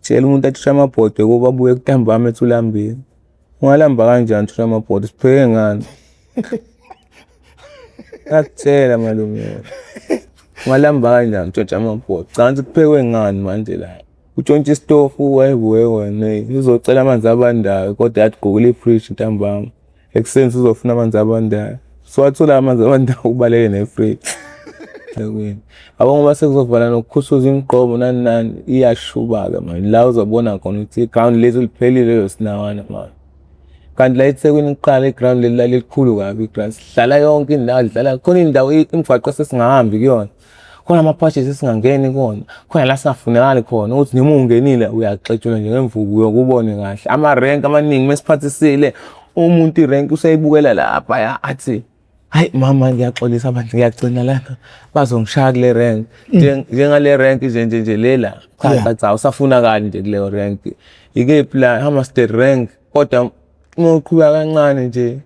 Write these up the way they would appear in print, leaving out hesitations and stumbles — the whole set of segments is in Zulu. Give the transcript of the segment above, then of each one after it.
Tshela umuntu atshontshe amabhodwe kuba abuye kuntambama ethi ulambile. Ungalamba kanjani utshontshe amabhodwe? Sipheke ngani? Ngakutshela malume. Ungalamba kanjani utshontshe amabhodwe? Cha ukuthi kuphekwe ngani manje la? Utshontshe isitofu wayebuye wena. Uzocela amanzi abandayo kodwa yathi gqokela ifridge ntambama. Ekuseni sizofuna amanzi abandayo. Siwathola amanzi abandayo ubaleke nefridge. Ethekwini. Yabo ngoba sekuzovala nokukhuthuza imigqomo nani nani iyashuba-ke manje. La uzobona khona ukuthi i-ground lethu liphelile lelo sinawana manje. Kanti la eThekwini kuqala i-ground leli lalikhulu kabi i-ground. Sidlala yonke indawo, sidlala khona indawo imigwaqo esesingahambi kuyona. Khona ama-patches esingangeni kuwona, khona la singafunakali khona ukuthi noma ungenile uyaxetshulwa nje ngemvubu uyokubone kahle. Amarenki amaningi mesiphathisile umuntu irenki useyibukela lapha athi hayi mama ngiyaxolisa bandla ngiyagcina lana bazongishaya kule rank njengale rank nje nje nje lela cha cha cha usafunakali nje kuleyo rank ikephi la Hammerstead rank kodwa uma uqhubeka kancane nje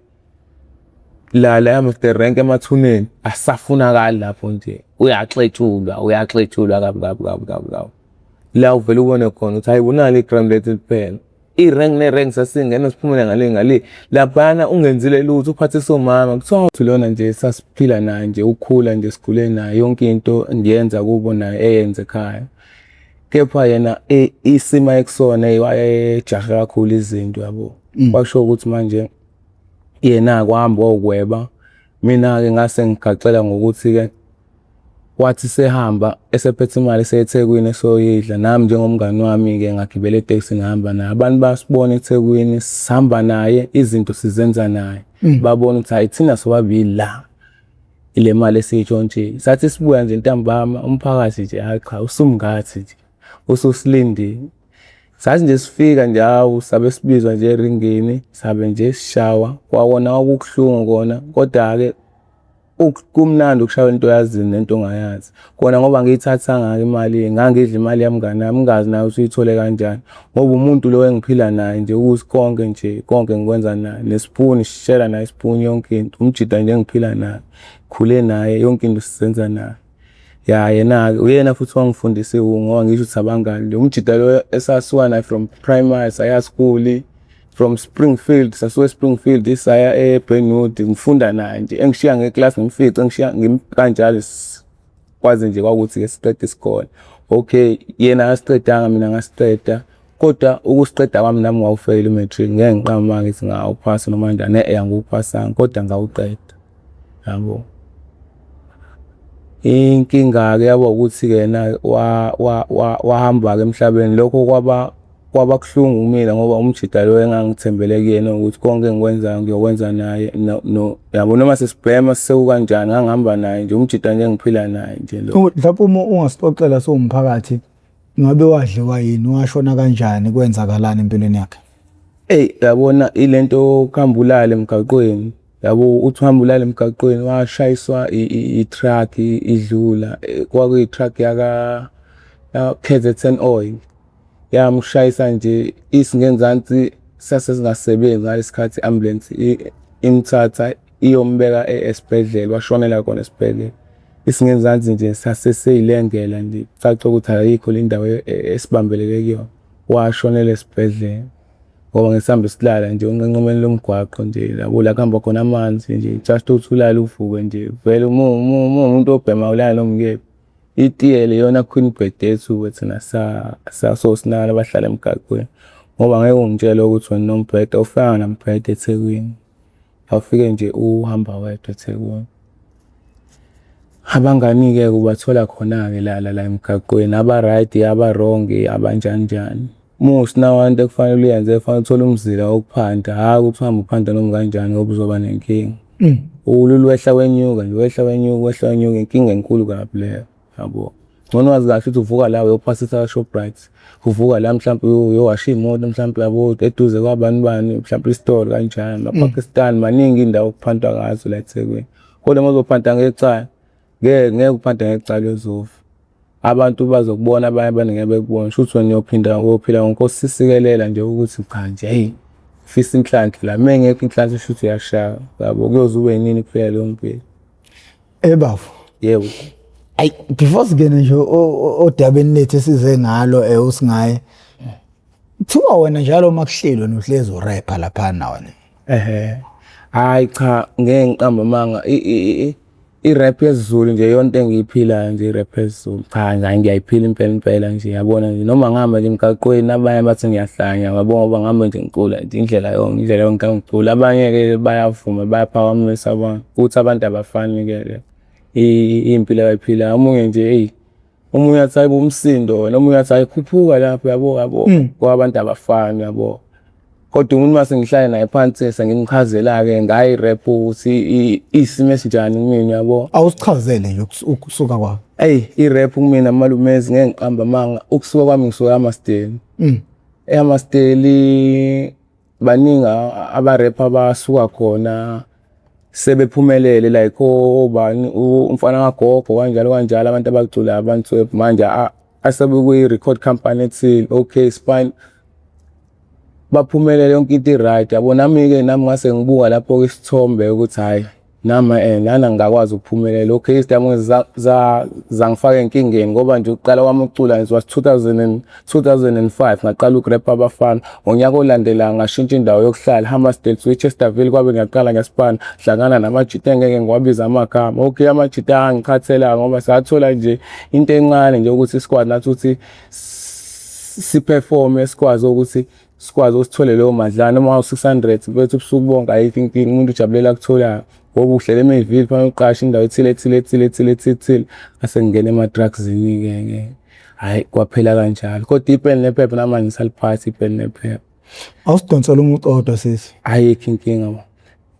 la la Hammerstead rank emathuneni asafunakali lapho nje uyaxetshulwa uyaxetshulwa kabi kabi kabi kabi kabi la uvele ubone khona ukuthi hayi unalo i-ground lethu liphela i-rank ne-rank sasingena siphumele ngale ngale laphana ungenzile lutho uphathise umama kuthiwa uthi lona nje sasiphila naye nje ukhula nje sikhule naye yonke into ngiyenza kubo naye eyenze ekhaya kepha yena isimo ekusona wayejahe kakhulu izinto yabo kwasho ukuthi manje yena kwahamba wawukweba mina-ke ngase ngigaxela ngokuthi-ke Wathi sehamba esephethe imali eseyeThekwini esoyidla nami njengomngani wami-ke ngagibela etekisini ngihamba naye. Abantu basibona eThekwini sihamba naye izinto sizenza naye. Babona ukuthi hhayi thina sobabili la ile mali esiyitshontshile. Sathi sibuya nje ntambama umphakathi nje hhayi cha usumngathi nje ususilindile. Sathi nje sifika nje hawu sabe sibizwa nje eringini sabe nje sishawa kwakona kwakubuhlungu kona kodwa-ke Kumnandi ukushaywa into oyaziyo nento ongayazi. Kona ngoba ngiyithathanga-ke imali, ngangidla imali yamngani wami, ngingazi naye ukuthi uyithole kanjani. Ngoba umuntu lo engiphila naye nje ukuthi konke nje, konke ngikwenza naye. Nesipuni sishera naye isipuni yonke into. Umjita nje engiphila naye, ngikhule naye, yonke into sizenza naye. Ya yena-ke uyena futhi owangifundisa iwungu ngoba ngisho ukuthi abangani. Lo mjita lo esasuka naye from primary saya school. From Springfield sasuka eSpringfield saya eBrentwood ngifunda naye nje engishiya ngeklasi ngimfice engishiya kanjalo kwaze nje kwakuthi ke siqede isikole. Okay yena akasiqedanga mina ngasiqeda kodwa ukusiqeda kwami nami ngawufeyila u-matric ngeke ngiqambe amanga ngithi ngawuphasa noma kanjani e-e angiwuphasanga kodwa ngawuqeda yabo. Inkinga-ke yaba ukuthi-ke yena wahamba-ke emhlabeni lokho kwaba Kwaba kuhlungu kumina ngoba umjita lo engangithembele kuyena ukuthi konke engikwenzayo ngiyokwenza naye no, no yabo noma sesibhema sekukanjani ngangihamba naye nje umjita nje engiphila naye nje lo. Mhlawumbe uma ungasixoxela siwumphakathi ngabe wadliwa yini washona kanjani kwenzakalani empilweni yakhe? Eyi yabona ilento yokuhamba ulale emgaqweni yabo uthi uhamba ulale emgaqweni washayiswa i-truck idlula kwakuyi-truck yaka KZN Oil. Yamshayisa nje isingenzansi sasesingasebenzi ngalesikhathi i-ambulance imthatha iyombeka esibhedlela washonela khona esibhedlela. Isingenzansi nje saseseyilengela nje kucaca ukuthi ayikho le ndawo esibambelele kuyona. Washonela esibhedlela ngoba ngesihambe silala nje onqenqemeni lomgwaqo nje yabo la kuhamba khona amanzi nje just uthi ulale uvuke nje vele uma uwumuntu obhema ulala noma ikephi. Itiye leyona queen bed yethu-ke thina sasosinakala abahlala emgaqweni ngoba ngeke ungitshele ukuthi wena unombhede awufanga nambhede eThekwini. Awufike nje uhamba wedwa eThekwini. Abangani-ke ubathola khona-ke la la la emgaqweni aba-right, aba-wrong, abanjani njani. Uma usinawo into ekufanele uyenze kufanele uthole umzila wokuphanta, hhayi ukuthi uhambe uphanta noma kanjani ngoba uzoba nenkinga. Ululu wehla wenyuka nje, wehla wenyuka, wehla wenyuka, inkinga enkulu kabi leyo, yabo. Ngcono wazi kahle ukuthi uvuka la uyophasisa ka-Shoprite, uvuka la mhlampe uyowasha iy'moto mhlampe yabo eduze kwabani bani mhlampe isitolo kanjani. Ama-Pakistan maningi iy'ndawo okuphantwa ngazo la eThekwini. Kodwa uma uzophanta ngecala, ngeke ngeke uphante ngecala uyozofa. Abantu bazokubona abanye abantu ngeke bekubone. Shuthi wena uyophinda uyophila ngenkosi isikelela nje ukuthi cha nje hheyi ngifisa inhlanhla la. Uma ingekho inhlanhla shuthi uyashaya yabo kuyoze ube yinini kuphela leyo mpilo. Eh bafo. Yebo. Ayi, before singene nje odabeni lethu esize ngalo, usingaye. Kuthiwa wena njalo uma kuhlelwe nohlezi urapper lapha na wena. Ehhe. Hayi cha, ngeke ngiqambe amanga, i-rap yesiZulu nje yonke engiyiphilayo nje, i-rap yesiZulu. Cha nje, hhayi, ngiyayiphila impela impela nje, yabona nje noma ngihamba nje emgaqweni abanye bathi ngiyahlanya, yabo, ngoba ngihamba nje ngicula nje indlela yonke, indlela yonke ngicula. Abanye-ke bayavuma, bayaphakamisa ukuthi abantu abafani-ke iy'mpilo abayiphilayo. Omunye nje, eyi, omunye athi hayibo umsindo wena, omunye athi hayi khuphuka lapho, yabo yabo. Ngoba abantu abafani, yabo. Kodwa umuntu mase ngihlale naye phansi sengimchazela-ke ngayo i-rap ukuthi isimo esinjani kumina, yabo. Awusichazele nje ukusuka kwakho. Eyi, i-rap kumina malumezi, ngeke ngiqambe amanga, ukusuka kwami ngisuka eHammarsdale. EHammarsdale baningi aba-rapper abasuka khona sebephumelele, like obani, umfana kagogo, kanjalo kanjalo, abantu abaculayo abantu manje asebekwi-record company ethile. Okay, it's fine, baphumelele, yonke into i-right, yabo. Nami-ke nami ngase ngibuka lapho-ke isithombe ukuthi hhayi, nami lana ngingakwazi ukuphumelela. Okay, izidakamizwa zangifaka enkingeni ngoba nje ukuqala kwami ukucula it was 2000 and 2005 ngaqala ukurepha abafana. Ngonyaka olandelayo ngashintsha indawo yokuhlala, Hammarsdale to Chesterville, kwabe ngiyaqala ngesipana, hlangana namajita engeke ngiwabize amagama. Okay, amajita angiqhathela ngoba sathola nje into encane nje ukuthi sikwazi nathi ukuthi siperforme, sikwazi ukuthi sikwazi usithole leyo madlana noma u-600 bethu ubusuku bonke, ayikho inkinga, umuntu ujabulela akutholayo ngoba uhlele eMayville, fanele uqashe indawo ethile ethile ethile ethile ethile ethile. Ngase ngingena ema-drugsini-ke ke, hhayi, kwaphela kanjalo. Kodwa ipeni nephepha namanje ngisaliphatha ipeni nephepha. Awusidonsela umucodo sisi. Ayikho inkinga.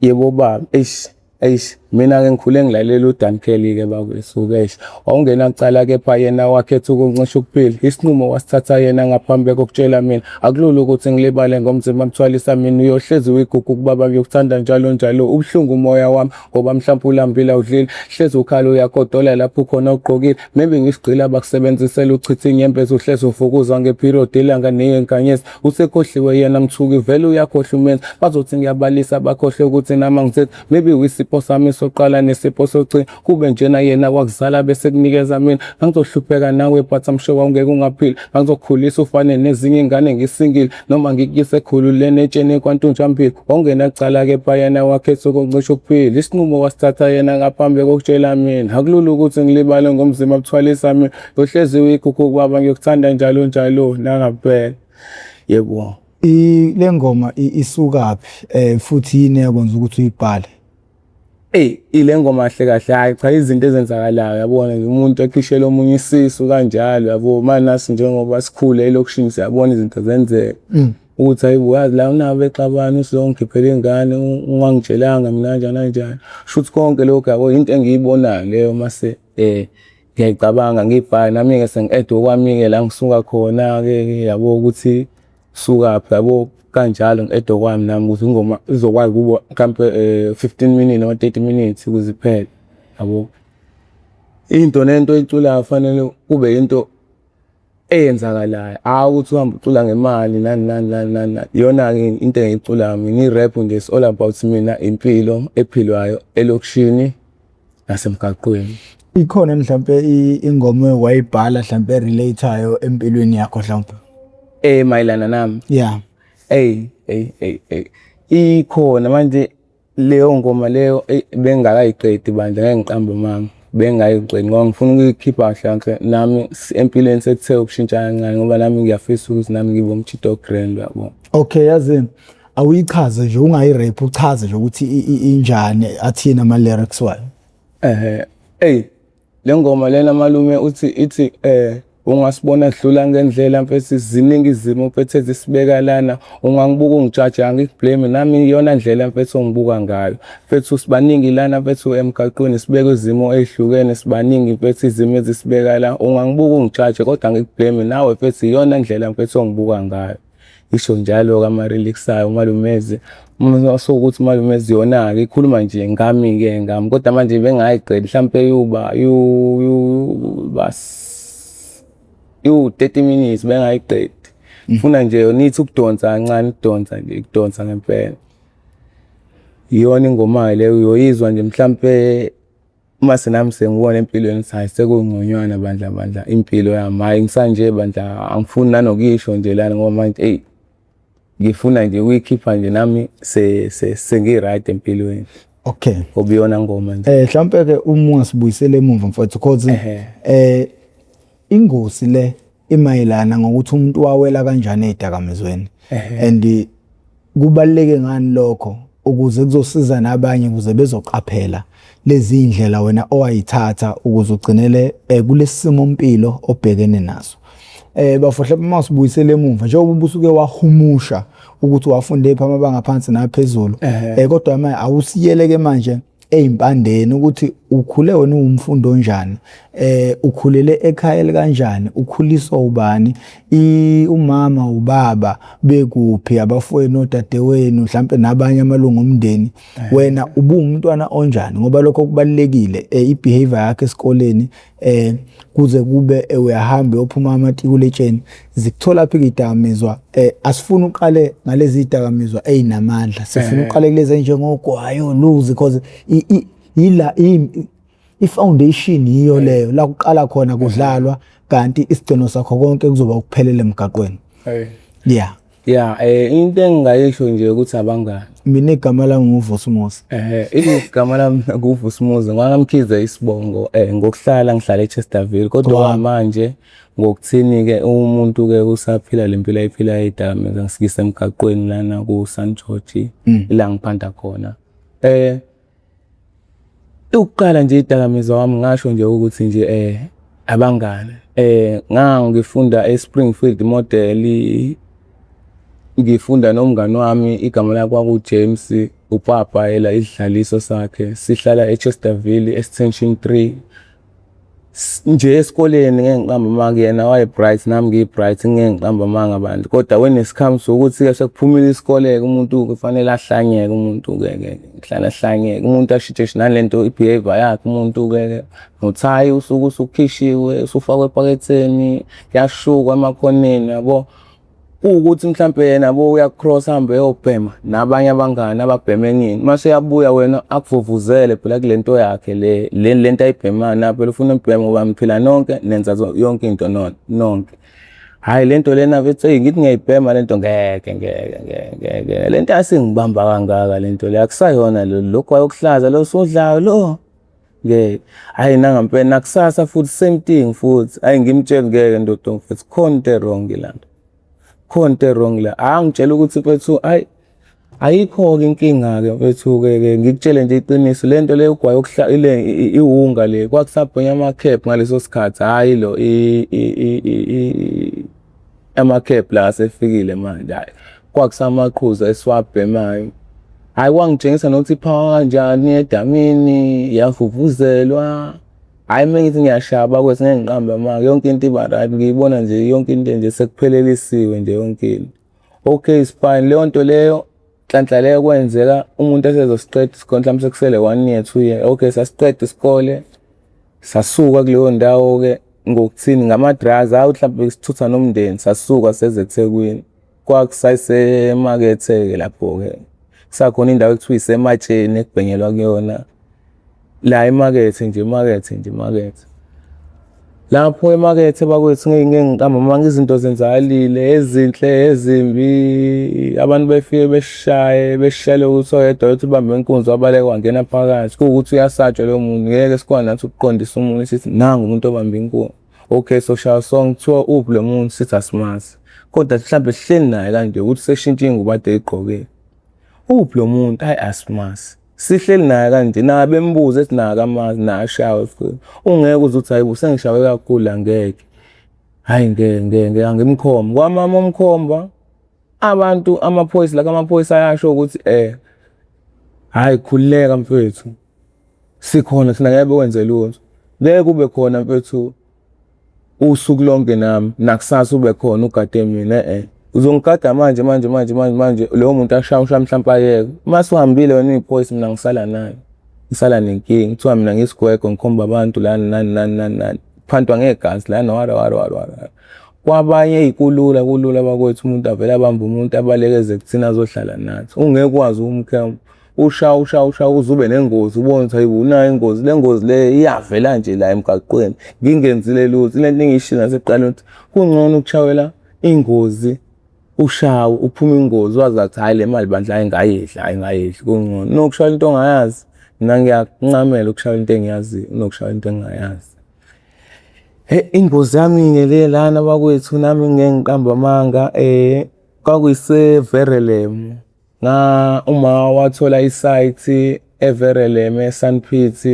Yebo baba, eish eish, mina-ke ngikhule ngilalela uDan Kelly-ke bakwethu-ke. Eish, wawungenacala kepha yena wakhetha ukuncisha ukuphila. Isinqumo wasithatha yena ngaphambi kokutshela mina. Akulula ukuthi ngilibale ngomzimba mthwalisa mina, uyohlezi uyigugu kubaba, ngiyokuthanda njalo njalo. Ubuhlungu umoya wami ngoba mhlawumbe ulambile awudlile, hlezi ukhala uyagodola lapho ukhona ugqokile. Maybe ngisigqila bakusebenzisela uchitha inyembezi, uhlezi uvukuza ngeperiod ilanga neyenkanyezi. Usekhohliwe yena mthuki, vele uyakhohlwa umenzi. Bazothi ngiyabalisa bakhohlwe ukuthi nami angithethi. Maybe wisipho sami soqala nesipho sogcina, kube njena yena wakuzala bese kunikeza mina. Ngangizohlupheka nawe but I'm sure wawungeke ungaphili. Ngangizokhulisa ufane nezinye ingane ngisingile, noma ngikuyise ekhululeni etsheni kwantunjambili. Wawungenacala kepha yena wakhetha ukuncisha ukuphila. Isinqumo wasithatha yena ngaphambi kokutshela mina. Akulula ukuthi ngilibale ngomzimba buthwalisa mina, uyohlezi uyigugu kubaba, ngiyokuthanda njalo njalo nangampela, yebo. Le ngoma isukaphi, futhi yini eyakwenza ukuthi uyibhale? Eyi, ile ngoma kahle kahle, hhayi cha, izinto ezenzakalayo, yabona nje umuntu ekhishela omunye isisu kanjalo, yabo. Manasi njengoba sikhule elokishini siyabona izinto zenzeka. Ukuthi hayi bo, yazi la unabo bexabana, usuzongikhiphela ingane ungangitshelanga mina kanjani kanjani. Shuthi konke lokho, yabo, into engiyibonayo leyo mase ngiyayicabanga ngiyibhale nami-ke sengi-add okwami-ke la ngisuka khona-ke, yabo, ukuthi sukaphi, yabo, kanjalo ngi-add okwami nami ukuze ingoma izokwazi ukuba mhlampe 15 minutes noma 30 minutes ukuze iphele, yabo. Into nento oyiculayo fanele kube into eyenzakalayo, hhayi ukuthi uhambe ucula ngemali nani nani nani nani nani. Iyona-ke into engiyiculayo mina, i-rap nje is all about mina, impilo ephilwayo elokishini nasemgaqweni. Ikhona mhlampe ingoma wayibhala mhlampe relate-ayo empilweni yakho mhlampe? Mayelana nami? Yeah. Eyi, eyi, eyi, eyi. Ikhona manje leyo ngoma leyo bengingakayiqedi bandla, ngeke ngiqambe amanga. Bengingayiqedi ngoba ngifuna ukuyikhipha kahle kahle nami empilweni sekuthe ukushintsha kancane ngoba nami ngiyafisa ukuthi nami ngibe umjita o-grand, yabo. Okay, yazi awuyichaze nje, ungayi-rap, uchaze nje ukuthi injani, athini ama lyrics wayo. Eyi, le ngoma lena malume uthi ithi ungasibona sidlula ngendlela mfethu, ziningi izimo mfethu ezisibeka lana, ungangibuka ungijaje, angikublame, nami iyona ndlela mfethu ongibuka ngayo. Mfethu sibaningi lana mfethu emgaqweni, sibeka izimo ey'hlukene, sibaningi mfethu izimo ezisibeka la, ungangibuka ungijaje kodwa angikublame, nawe mfethu iyona ndlela mfethu ongibuka ngayo. Isho njalo-ke ama-lyrics ayo umalumezi. Uma sewukuthi umalumezi yona-ke ikhuluma nje ngami-ke ngami, kodwa manje bengayiqedi mhlampe yoba yoba iwu-30 minutes bengayiqedi. Funa nje yona ithi ukudonsa kancane, ukudonsa nje, ukudonsa ngempela. Iyona ingoma-ke leyo, uyoyizwa nje mhlampe Mase nami sengibona empilweni ukuthi hhayi sekungconywana bandla bandla impilo yami, hhayi ngisanje bandla angifuni nanokuyisho nje lana ngoba manje eyi ngifuna nje ukuyikhipha nje nami sengi-right empilweni. Okay. Ngoba iyona ngoma nje. Mhlawumbe ke uma ungasibuyisela emuva mfowethu cause ingosi le imayelana ngokuthi umuntu wawela kanjani ezidakamizweni and kubaluleke ngani lokho ukuze kuzosiza nabanye ukuze bezoqaphela lezi ndlela wena owayithatha ukuze ugcinele kulesimo mpilo obhekene naso. Bafo mhlawumbe uma usibuyisele emuva njengoba ubusuke wahumusha ukuthi wafunde phi amabanga phansi naphezulu, kodwa manje awusiyeleke manje ezimpandeni ukuthi ukhule wena uwumfundi onjani, ukhulele ekhaya elikanjani, ukhuliswa ubani, umama ubaba bekuphi, abafowenu odadewenu mhlampe nabanye amalungu omndeni, wena ubuwumntwana onjani, ngoba lokho kubalulekile, i-behavior yakho esikoleni, kuze kube uyahamba uyophuma amatikuletsheni, zikuthola phi izidakamizwa? Asifuni uqale ngalezi zidakamizwa ezinamandla, sifuna uqale kulezi njengogwayi oluzi, because ila i-foundation yiyo leyo la kuqala khona kudlalwa, kanti isigcino sakho konke kuzoba ukuphelela emgaqweni. Yeah. Yeah, into engingayisho nje ukuthi abangani. Mina igama lami nguVusumuzi. Igama lami nguVusumuzi, ngwakamkhize isibongo, ngokuhlala ngihlala eChesterville, kodwa manje ngokuthini ke umuntu ke usaphila lempilo ayiphila eyidakamizwa, ngisikise emgaqweni lana ku St George la ngiphanda khona. Ukuqala nje idakamizwa wami ngasho nje ukuthi nje abangani. Ngangifunda eSpringfield Model, ngifunda nomngani wami igama lakhe kwaku James, upapa yela isidlaliso sakhe, sihlala eChesterville Extension 3. Nje esikoleni ngeke ngiqambe amanga, yena waye bright nami ngiyi bright, ngeke ngiqambe amanga abantu, kodwa when it comes ukuthi ke sekuphumile isikole umuntu kufanele ahlanyeke, umuntu ke ke kuhlala ahlanyeke, umuntu ashintshe nalento i-behavior yakhe, umuntu ke nothayi usuke usukhishiwe usufakwe epaketheni, kuyashukwa emakhoneni yabo. Kuwukuthi mhlampe yena bo uyacross ahambe eyobhema nabanye abangani ababhema enye into, mase uyabuya wena akuvuvuzele phela kule nto yakhe le le nto ayibhemayo, na phela ufuna umbhema ngoba niphila nonke nenza yonke into nonke. Hhayi le nto lena bethi eyi ngithi ngiyayibhema le nto, ngeke ngeke ngeke ngeke le nto asingibamba kangaka le nto le akusayona lo lokhu wayokuhlaza lo osudlayo lo. Ngeke, hhayi nangampela nakusasa futhi same thing futhi, hhayi ngimtshele ngeke ndoda mfethu khona into e-wrong lana, khona into e-wrong la. Angitshela ukuthi mfethu hhayi ayikho-ke inkinga-ke mfethu-ke ke ngikutshele nje iqiniso le nto le ugwayi le iwunga le kwakusabhenywa amakhephu ngaleso sikhathi, hhayi lo amakhephu la asefikile manje, hhayi kwakusamaqhuzu esiwabhemayo. Hhayi wangitshengisa nokuthi iphawa kanjani edamini, yavuvuzelwa. Hhayi uma ngithi ngiyashaya bakwethu ngeke ngiqambe amanga, yonke into iba right, ngiyibona nje yonke into nje sekuphelelisiwe nje yonke into. Okay is fine, leyo nto leyo nhlanhla leyo kwenzeka umuntu esezosiqeda isikole, mhlawumbe sekusele 1 year, 2 year. Okay, sasiqeda isikole, sasuka kuleyo ndawo-ke ngokuthini ngama-drugs, hhayi mhlawumbe sithutha nomndeni, sasuka seze eThekwini. Kwakusayisemakethe-ke lapho-ke, kusakhona indawo ekuthiwa isematsheni ekubhenyelwa kuyona. La emakethe nje, emakethe nje, emakethe. Lapho emakethe bakwethu ngeke ngeke ngiqambe amanga, izinto zenzakalile ezinhle ezimbi, abantu befike beshaye beshayele ukuthi oyedwa uthi ubambe inkunzi wabaleka wangena phakathi, kuwukuthi uyasatshwa loyo muntu, ngeke sikwazi nathi ukuqondisa umuntu sithi nangu umuntu obambe inkunzi. Okay, soshaya sonke kuthiwa uphi lo muntu, sithi asimazi, kodwa mhlawumbe sihleli naye kanje ukuthi seshintshe ingubo ade eyigqokile. Uphi lo muntu? Hhayi asimazi. Sihleli naye kanje, naye bembuza ethi naye akamazi, naye ashawe futhi. Ungeke uze uthi hayi bo sengishawe kakhulu angeke. Hhayi ngeke ngeke ngeke angimkhombe. Kwamama umkhomba abantu amaphoyisa la amaphoyisa ayasho ukuthi hhayi khululeka mfethu. Sikhona thina ngeke bekwenze lutho. Ngeke kube khona mfethu usuku lonke nami nakusasa ube khona ugade mina . Uzongigada manje manje manje manje manje lowo muntu ashaya ushaya mhlawumpe ayeke. Uma suhambile wena uyiphoyisa mina ngisala naye. Ngisala nenkinga. Kuthiwa mina ngiyisigwegwe ngikhomba abantu lana nani nani nani nani. Kuphantwa ngegazi lana wara wara wara wara. Kwabanye kulula kulula bakwethu umuntu avele abambe umuntu abaleke eze kuthina azohlala nathi. Ungeke ukwazi ukumkhomba. Ushaye ushaye ushaye uze ube nengozi ubone ukuthi hayibo unayo ingozi. Le ngozi le iyavela nje la emgaqweni ngingenzile lutho. Ile nto engiyishilo nasekuqaleni ukuthi kungcono ukushayela ingozi ushawe uphume ingozi wazi kathi hhayi le mali bandla hhayi ngayidla hhayi ngayidla kungcono. Kunokushayela into ongayazi. Mina ngiyakuncamela ukushayela into engiyaziyo kunokushayela into engingayazi. Hhe ingozi yami-ke le lana bakwethu nami ngeke ngiqambe amanga kwakuyise-Verulam. Uma wathola isayithi eVerulam eSun Pits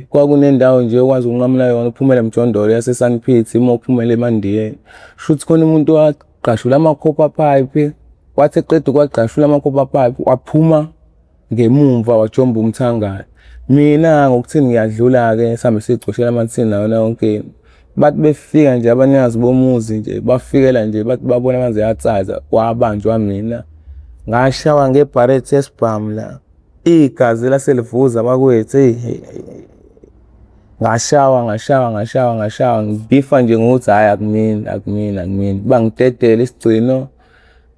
kwakunendawo nje okwazi ukunqamula yona uphumele emjondolo yase-Sun Pits uma uphumela emaNdiyeni. Shuthi khona umuntu wagqashula ama-copper pipe, wathi eqeda ukuwagqashula ama-copper pipe waphuma ngemumva wajomba umthangala. Mina ngokuthini ngiyadlula-ke sihambe siyocoshela amathini nayo yonke into. Bathi befika nje abanikazi bomuzi nje bafikela nje bathi babona amanzi ayatsaza kwabanjwa mina. Ngashawa ngebharethi yesibhamu la. Igazi lase livuza bakwethu eyi eyi eyi. Ngashawa ngashawa ngashawa ngashawa ngibhifa nje ngokuthi hhayi akumina akumina akumina. Bangidedela isigcino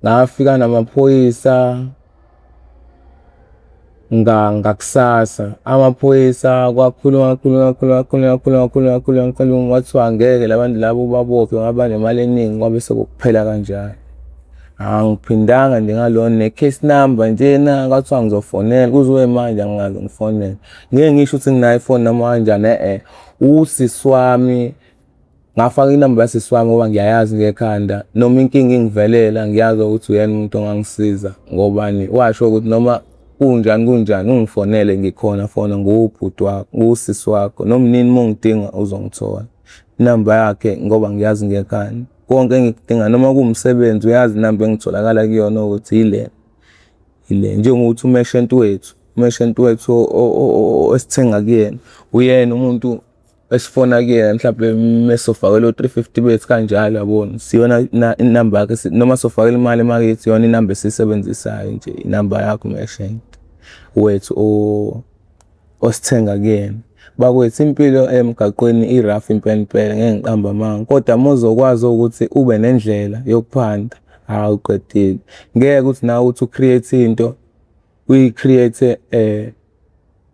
ngafika namaphoyisa. Ngakusasa amaphoyisa kwakhulunywa kwakhulunywa kwakhulunywa kwakhulunywa kwakhulunywa kwakhulunywa kwakhulunywa kwathiwa ngeke la bantu labo ubabophe ngoba banemali eningi kwabe sekuphela kanjalo. Angiphindanga nje ngalona ne-case number njena kwathiwa ngizofonela kuze kube manje angikaze ngifonele. Ngeke ngisho ukuthi nginayo ifoni noma kanjani e-e. Usisi wami ngafaka inamba yasisi wami ngoba ngiyayazi ngekhanda noma inkinga ingivelela ngiyazi ukuthi uyena umuntu ongangisiza ngobani washo ukuthi noma kunjani kunjani ungifonele ngikhona fona nguwubhuti wakho nguwusisi wakho noma nini uma ungidinga uzongithola. Inamba yakhe ngoba ngiyazi ngekhanda konke engikudinga noma kuwumsebenzi uyazi inamba engitholakala kuyona ukuthi ile ile njengokuthi umeshenti wethu umeshenti wethu esithenga kuyena uyena umuntu esifona kuyena mhlawumbe mesofakela o-350 bethu kanjalo yabona siyona inamba yakhe noma sofakela imali emakithi iyona inamba esiyisebenzisayo nje inamba yakho umeshenti wethu osithenga kuyena. Bakwethu impilo emgaqweni i-rough impela impela ngeke ngiqambe amanga kodwa uma uzokwazi ukuthi ube nendlela yokuphanda hhawu uqedile. Ngeke ukuthi nawe uthi u-create into uyi-create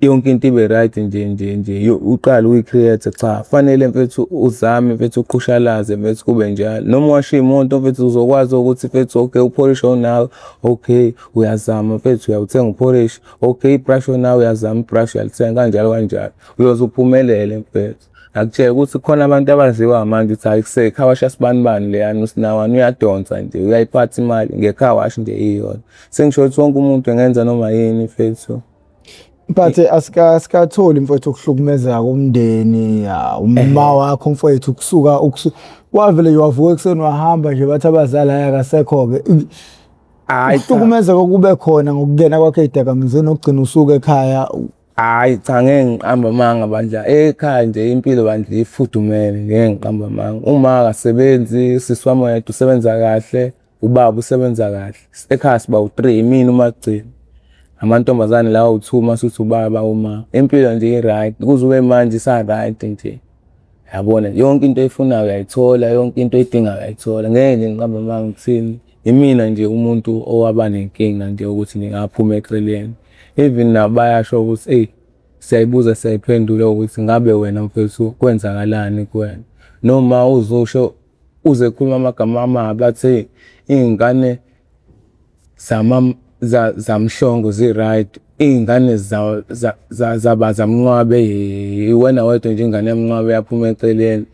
yonke into ibe right nje nje nje uqale uyi-create cha fanele mfethu uzame mfethu uqhushalaze mfethu kube njalo. Noma uwasha iy'moto mfethu uzokwazi ukuthi mfethu okay upholishi awunawo okay uyazama mfethu uyawuthenga upholishi. Okay ibrush onawo uyazama ibrush uyalithenga kanjalo kanjalo uyoze uphumelele mfethu. Ngakutshela ukuthi kukhona abantu abaziwa manje ukuthi hayi kuse car wash yasibanibani leyana usinawane uyadonsa nje uyayiphatha imali nge-car wash nje iyona. Sengisho ukuthi wonke umuntu engenza noma yini mfethu. But asikatholi mfowethu ukuhlukumezeka komndeni, uma wakho mfowethu kusuka wavele nje wavuka ekuseni wahamba nje bathi abazali hhayi akasekho-ke. Hhayi cha. Ukuhlukumezeka okube khona ngokungena kwakho ey'dakamizweni okugcina usuka ekhaya. Hhayi cha ngeke ngiqambe amanga bandla, ekhaya nje impilo bandla ifudumele ngeke ngiqambe amanga. Uma akasebenzi, usisi wami oyedwa usebenza kahle, ubaba usebenza kahle. Ekhaya siba u-three, imina umagcina, amantombazane lawa awu-two mase uthi ubaba uma. Impilo nje i-right, kuze kube manje isa-right nje. Yabona yonke into oyifunayo uyayithola, yonke into oyidingayo uyayithola. Ngeke nje ngiqambe amanga ngithini, imina nje umuntu owaba nenkinga nje ukuthi ngingaphuma eceleni. Even nabo bayasho ukuthi eyi siyayibuza siyayiphendula ukuthi ngabe wena mfethu kwenzakalani kuwena. Noma uzosho uze ekhuluma amagama amabi athi eyi iy'ngane zaMhlongo zi-right, iy'ngane zaMncwabe iwena wedwa nje ingane yaMncwabe eyaphuma eceleni.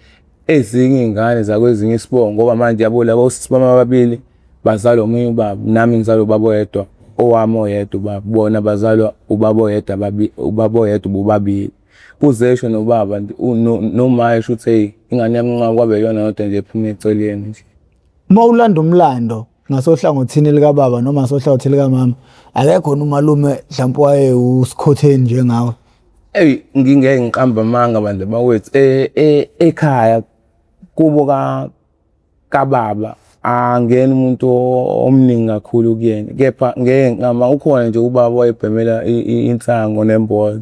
Ezinye iy'ngane zakwezinye isibongo ngoba manje yabo laba osisi bami ababili bazalwa omunye ubaba, nami ngizalwa ubaba oyedwa, owami oyedwa ubaba, bona bazalwa ubaba oyedwa ubaba oyedwa bobabili. Kuze esho nobaba noma esho ukuthi eyi ingane yaMncwabe kwabe iyona yodwa nje ephuma eceleni nje. Uma ulanda umlando ngasohlangothini likababa noma ngasohlangothini likamama, akekho umalume mhlawumpe waye usikhotheni njengawe? Eyi ngingeke ngiqambe amanga bandla bakwethu ekhaya kubo kababa angena umuntu omningi kakhulu kuyena, kepha ngeke ngiqambe ukhona nje ubaba owayebhemela insango nemboza.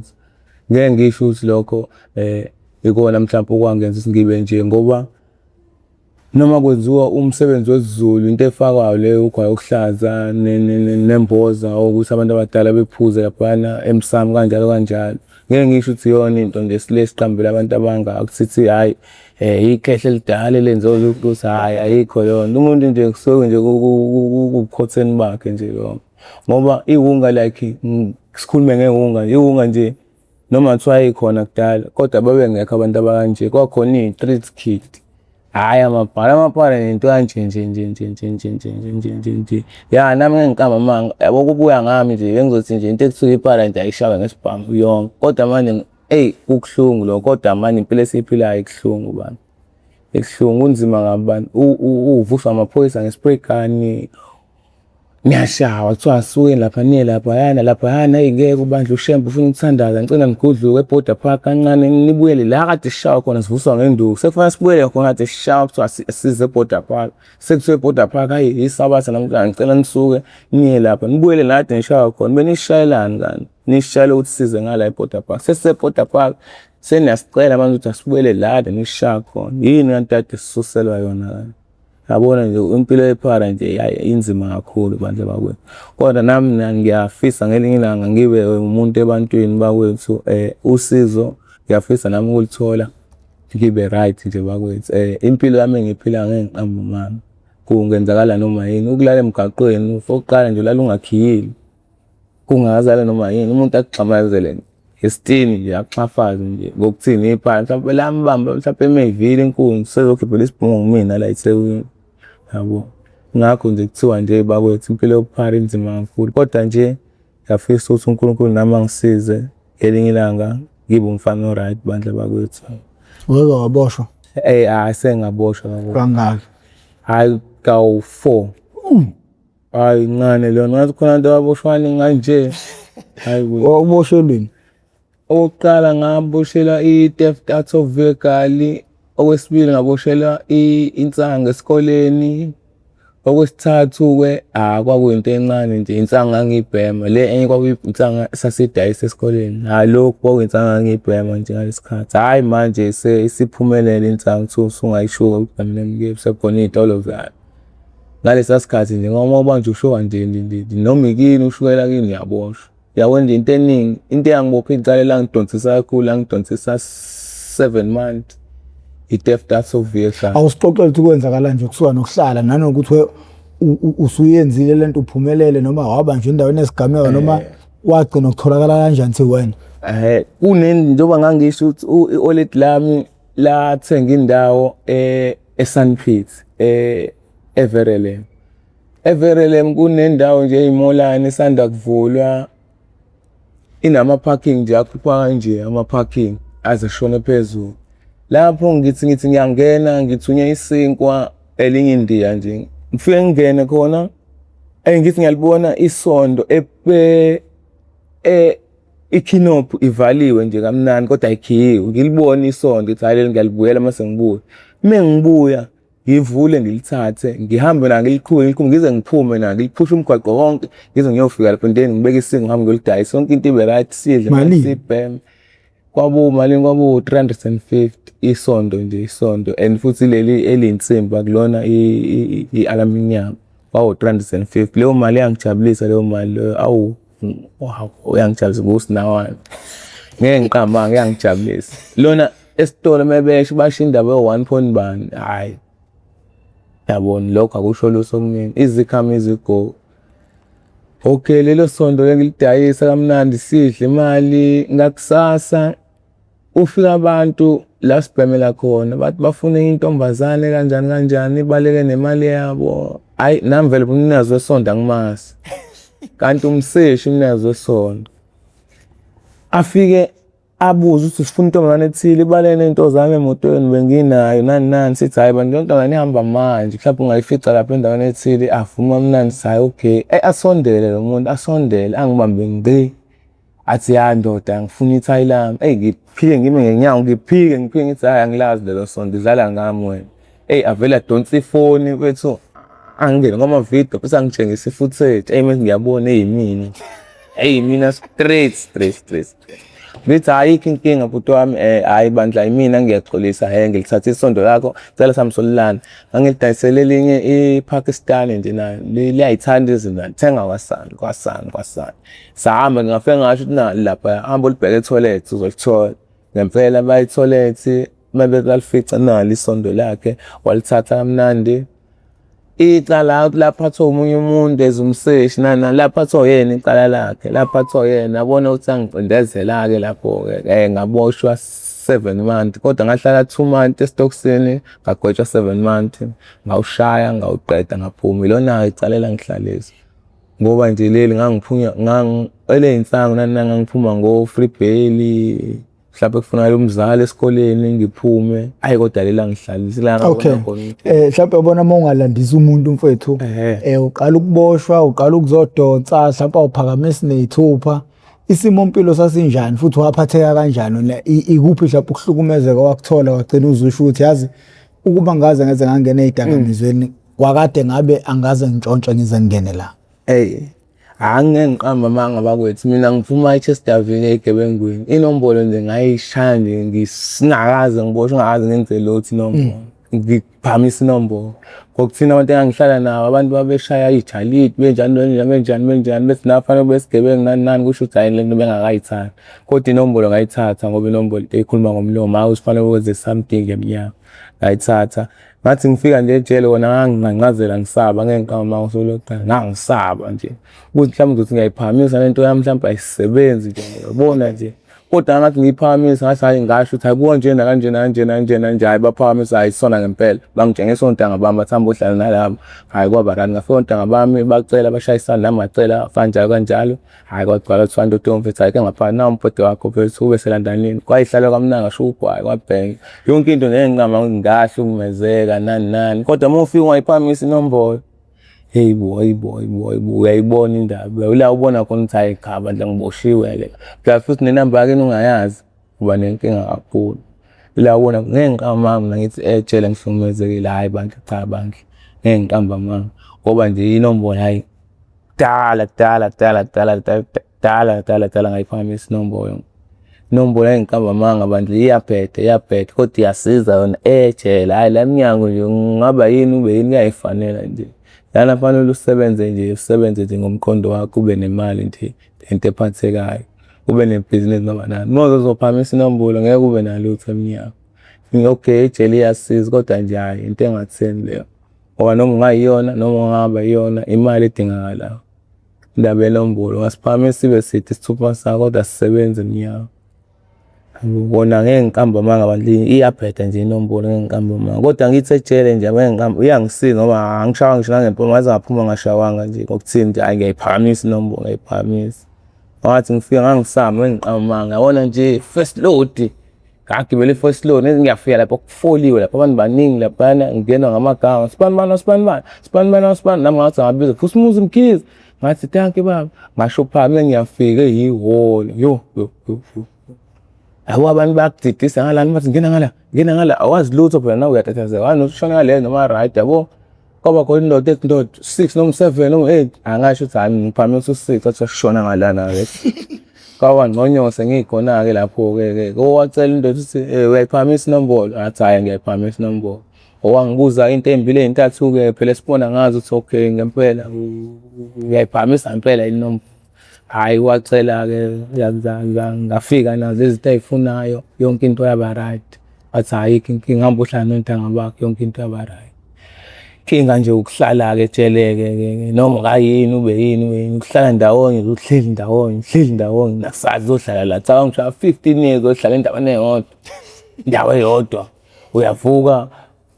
Ngeke ngisho ukuthi lokho ikona mhlampe okwangenza ukuthi ngibe nje ngoba. Noma kwenziwa umsebenzi wesiZulu into efakwayo leyo ugwayi okuhlaza nemboza ukuthi abantu abadala bephuze laphana emsamo kanjalo kanjalo. Ngeke ngisho ukuthi iyona into nje esile siqambela abantu abangaka sithi hhayi ikhehle elidala elenziwa lokhu ukuthi hhayi ayikho leyonto. Umuntu nje kusuke nje kuwubukhotheni bakhe nje lokho. Ngoba iwunga like sikhulume ngewunga, iwunga nje noma kuthiwa yayikhona kudala kodwa babengekho abantu abakanje. Kwakhona iy'street kid, hhayi amabhala, amabhala nento kanje nje nje nje nje nje nje nje nje nje nje. Ya nami ngeke ngiqambe amanga, yabo kubuya ngami nje bengizothi nje into ekuthiwa ipara nje ayishawe ngesibhamu yonke. Kodwa manje eyi kubuhlungu lokho, kodwa manje impilo esiyiphilayo ibuhlungu bani. Ibuhlungu kunzima kabi bani. Uvuswa amaphoyisa nge-spray gun. Niyashawa kuthiwa asukeni lapha niye laphayana laphayana, eyi ngeke ubandla uShembe ufuna ukuthandaza ngicela nigudluke e-border park kancane nibuyele la kade sishawa khona sivuswa ngenduku. Sekufanele sibuyele khona kade sishawa kuthiwa size e-border park. Sekuthiwa e-border park hhayi isabatha namhlanje ngicela nisuke niye lapha nibuyele la kade nishawa khona. Benishayelani kanti? Nishayela ukuthi size ngala e-border park. Sesise-border park seniyasicela manje ukuthi asibuyele la kade nisishaya khona. Yini kanti kade sisuselwa yona kanti? Yabona nje impilo yephara nje hhayi inzima kakhulu bandla bakwethu. Kodwa nami ngiyafisa ngelinye ilanga ngibe umuntu ebantwini bakwethu usizo ngiyafisa nami ukulithola ngibe right nje bakwethu. Impilo yami engiyiphilayo ngeke ngiqambe amanga, kungenzakala noma yini. Ukulala emgaqweni okokuqala nje ulala ungakhiyile, kungenzakala noma yini. Umuntu akugxamazele ngesitini nje akuxhafaze nje ngokuthini iphara mhlawumbe lambamba mhlawumbe emeyivile inkunzi sezokhiphela isibhungu kumina la eThekwini, yabo. Ngakho nje kuthiwa nje bakwethu impilo yobuphara inzima kakhulu, kodwa nje ngiyafisa ukuthi uNkulunkulu nami angisize ngelinye ilanga ngibe umfana o-right bandla bakwethu. Wake waboshwa? Hhayi sengaboshwa bakwethu. Kangaki? Hhayi kawu-four. Hhayi incane leyona, ngathi khona abantu ababoshwa kaningi kanje. Hhayi bo. Wawuboshelweni? Okokuqala ngaboshelwa i-theft out of vehicle, okwesibili ngaboshelwa insangu esikoleni, okwesithathu-ke kwakuyinto encane nje insangu ngangiyibhema le enye kwakuyinsangu esasiyidayisa esikoleni. Hhayi lokhu kwakuyinsangu engangiyibhema nje ngalesi khathi. Hhayi manje isiphumelele insangu kuthiwa usungayishuka ubheme sekukhona iy'tolo zayo. Ngalesa sikhathi nje ngoba uma ubanjwa ushuka nje nje noma ikini ushukela kini uyaboshwa. Yabo nje into eningi, into eyangibopha icala elangidonsisa kakhulu, langidonsisa 7 months, i-theft out of vehicle. Awusixoxele ukuthi kwenzakala nje kusuka nokuhlala nanokuthi usuyenzile lento uphumelele noma wabanjwa endaweni yesigameko noma wagcina ukutholakala kanjani sewena? Njengoba ngangisho ukuthi i-oledi lami lathenga indawo eSunpit eVerelem. EVerelem kunendawo nje eyimolana esanda kuvulwa, inama-parking nje akhuphwa kanje ama-parking aze ashone phezulu. Lapho ngithi ngiyangena ngithunywe isinkwa elinye indiya nje, ngifike ngingene khona ngithi ngiyalibona isondo ikhinophu ivaliwe nje kamnandi kodwa ayikhiyiwe. Ngilibone isondo ngithi hhayi leli ngiyalibuyela mase ngibuya. Uma ngibuya ngivule ngilithathe ngihambe nalo ngiliqhube ngiliqhube ngize ngiphume nalo ngiliphushe umgwaqo wonke ngize ngiyofika lapho enteni ngibeke isingo ngihambe ngiyolidayisa yonke into ibe right sidle Malini? sibheme. Kwabu malini? Kwabu 350 isondo nje isondo and futhi leli eliyinsimbi akulona i-aluminium, kwawu 350. Leyo mali yangijabulisa leyo mali leyo, awu wow, uyangijabulisa ngusinawana, ngeke ngiqambe amanga iyangijabulisa. Lona esitolo mebesho basho indaba yo-one point bani, hhayi yabona lokho akusho lutho kumina, easy come easy go. Okay, lelo sonto lengilidayisa kamnandi sidle imali, ngakusasa kufika abantu la sibhemela khona bathi bafuna intombazane kanjani kanjani ibaleke nemali yabo. Hhayi nami vele umnikazi wesonto angimazi, kanti umseshi umnikazi wesonto. Afike abuze ukuthi sifuna intombazane ethile ibaleke ney'nto zami emotweni benginayo nani nani, sithi hhayi bantu leyo ntombazane ihamba manje mhlawumbe ungayifica lapha endaweni ethile. Avuma kamnandi sithi hhayi okay. Eyi asondele lo muntu asondele angibambe ngci, athi ya ndoda ngifuna ithayi lami. Eyi ngiphike ngime ngenyawo ngiphike ngiphike ngithi hhayi angilazi lelo sonto udlala ngami wena. Eyi avele adonse ifoni mfethu angene kwamavidiyo bese angitshengisa i-footage. Eyi manje ngiyabona eyimina, eyimina straight straight straight. Ngithi ayikho inkinga bhuti wami, hhayi bandla yimina ngiyaxolisa, ngilithathe isondo lakho, cela samsolelana. Ngangilidayisele elinye iPakistani nje nayo, liyayithanda izinto, thenga kwasani, kwasani, kwasani. Sahamba ngafike ngasho ukuthi nali lapha, hamba ulibheke ethoyilethi uzolithola. Ngempela baya ethoyilethi, uma balifica nali isondo lakhe, walithatha kamnandi. Icala laphathwa omunye umuntu as umseshi nani nani, laphathwa uyena icala lakhe, laphathwa uyena. Yabona ukuthi angicindezela-ke lapho-ke, ngaboshwa 7 months, kodwa ngahlala 2 months esitokisini, ngagwetshwa 7 months, ngawushaya, ngawuqeda, ngaphuma. Ilona-ke icala elangihlalisa. Ngoba nje leli ngangiphunya eley'nsangu nani nani ngangiphuma ngo-free bail, mhlawumbe kufunakala umzali esikoleni ngiphume. Ayi kodwa leli langihlalisa la Okay. ngabona khona. Mhlawumbe yabona uma ungalandisa umuntu mfowethu, uqala ukuboshwa, uqala ukuzodonsa, mhlawumbe awuphakamisi ney'thupha. Isimo mpilo sasinjani futhi waphatheka kanjani wena? Ikuphi mhlawumbe ukuhlukumezeka wakuthola wagcina uzusho ukuthi yazi ukuba ngaze ngeze ngangena ey'dakamizweni kwakade ngabe angaze ngintshontshe ngize ngingene la. Eyi, angeke ngiqambe amanga bakwethu, mina ngiphuma e-Chesterville ey'gebengwini. Inombolo nje ngayishaya nje ngisingakaze ngiboshwe, ngingakaze ngenze lutho inombolo. Ngiphakamisa inombolo. Ngokuthina abantu engangihlala nabo, abantu babeshaya iy'jalidi, benjani benjani benjani benjani, bethi nawe kufanele ube isigebengu nani nani, kusho ukuthi hhayi lento bengakayithathi. Kodwa inombolo ngayithatha ngoba inombolo into eyikhuluma ngomlomo, hhayi ukuthi kufanele wenze something emnyama. Ngayithatha. Ngathi ngifika nje ejele kona ngangingqangqazela ngisaba, ngeke ngiqambe amanga usuku lokuqala, ngangisaba nje. Ukuthi mhlawumbe ngizothi ngiyayiphakamisa lento yami mhlawumbe ayisebenzi nje, uyabona nje. Kodwa ngathi ngiyiphakamisa ngathi hhayi ngasho ukuthi hhayi kukanjena kanjena kanjena kanjena kanje, hhayi baphakamisa hhayi isona ngempela. Bangitshengisa ontanga bami bathi hamba ohlala nalaba. Hhayi kwaba right, ngafika ontanga bami bacela bashayisana nami ngacela kanjalo kanjalo. Hhayi kwagcwala kuthiwa ndoda mfethu hhayi ke ngapha nawu umbhede wakho mfethu ube selandanini. Kwayihlala kamnandi ngasho ugwayi kwabheka. Yonke into ngeke ngiqambe amanga ngahlukumezeka nani nani. Kodwa uma ufika ungayiphakamisa inombolo. Hey bo, hey bo, hey bo, hey bo, uyayibona indaba. Ula ubona khona ukuthi hhayi cha bandla ngiboshiwe-ke. Phela futhi nenamba yakini ungayazi, uba nenkinga kakhulu. Ila ubona ngeke ngiqambe amanga mina ngithi ejele ngihlukumezekile, hhayi bandla cha bandla. Ngeke ngiqambe amanga ngoba nje inombolo hhayi kudala kudala kudala kudala kudala kudala kudala kudala ngayiphakamisa inombolo. Inombolo ngeke ngiqambe amanga bandla iyabheda iyabheda kodwa iyasiza yona ejele. Hhayi la emnyango nje ungaba yini ube yini kuyayifanela nje. Lana kufanele usebenze nje usebenze nje ngomqondo wakho ube nemali nje into ephathekayo. Ube nebhizinisi noma nani. Uma uzophakamisa inombolo ngeke ube nalutho emnyango. Okay ejele iyasiza kodwa nje hhayi into engatheni leyo. Ngoba noma ungayiyona noma ungaba yiyona imali edingakalayo. Indaba yenombolo ungasiphakamisa sibe side isithupha sakho kodwa asisebenzi emnyango. Kona ngeke ngiqambe amanga bandla iyabheda nje inombolo ngeke ngiqambe amanga. Kodwa ngithi ejele nje ngeke ngiqambe iyangisiza ngoba angishaywa ngisho nangempama ngaze ngaphuma ngashawanga nje ngokuthini nje hhayi ngiyayiphakamisa inombolo ngiyayiphakamisa. Ngathi ngifika ngangisaba ngeke ngiqambe amanga yabona nje first load ngagibela i-first load ngiyafika lapho kufoliwe lapho abantu baningi laphayana ngingenwa ngamagama sibani bani sibani bani sibani bani sibani nami ngathi ngabiza Vusimuzi Mkhize ngathi dankie baba ngasho phambi ngiyafika eyihholo yo yo yo yo yabo abantu bayakudidisa ngalana bathi ngena ngala ngena ngala awazi lutho phela nawe uyatatazela wani ushona ngale noma right yabo kwaba khona indoda ethi ndoda 6 noma 7 noma 8 angasho ukuthi hayi ngiphakamisa u-6 wathi shona ngalana-ke kwaba ngconyose ngikhona-ke lapho-ke ke owacela indoda ukuthi uyayiphakamisa inombolo ngathi hhayi ngiyayiphakamisa inombolo owangibuza into ey'mbili ey'ntathu-ke phela esibona ngazo ukuthi okay ngempela uyayiphakamisa ngempela inombolo. Hhayi wacela-ke ngafika nazo izinto ay'funayo yonke into yaba right. Wathi ayikho inkinga hamba uhlale nontanga bakho yonke into yaba right. Inkinga nje ukuhlala-ke ejele-ke noma ungayini ube yini ube yini ukuhlala ndawonye nje uhleli ndawonye uhleli ndawonye nakusasa uzohlala la. Cabanga ushaya 15 years ohlala endaweni eyodwa, indawo eyodwa. Uyavuka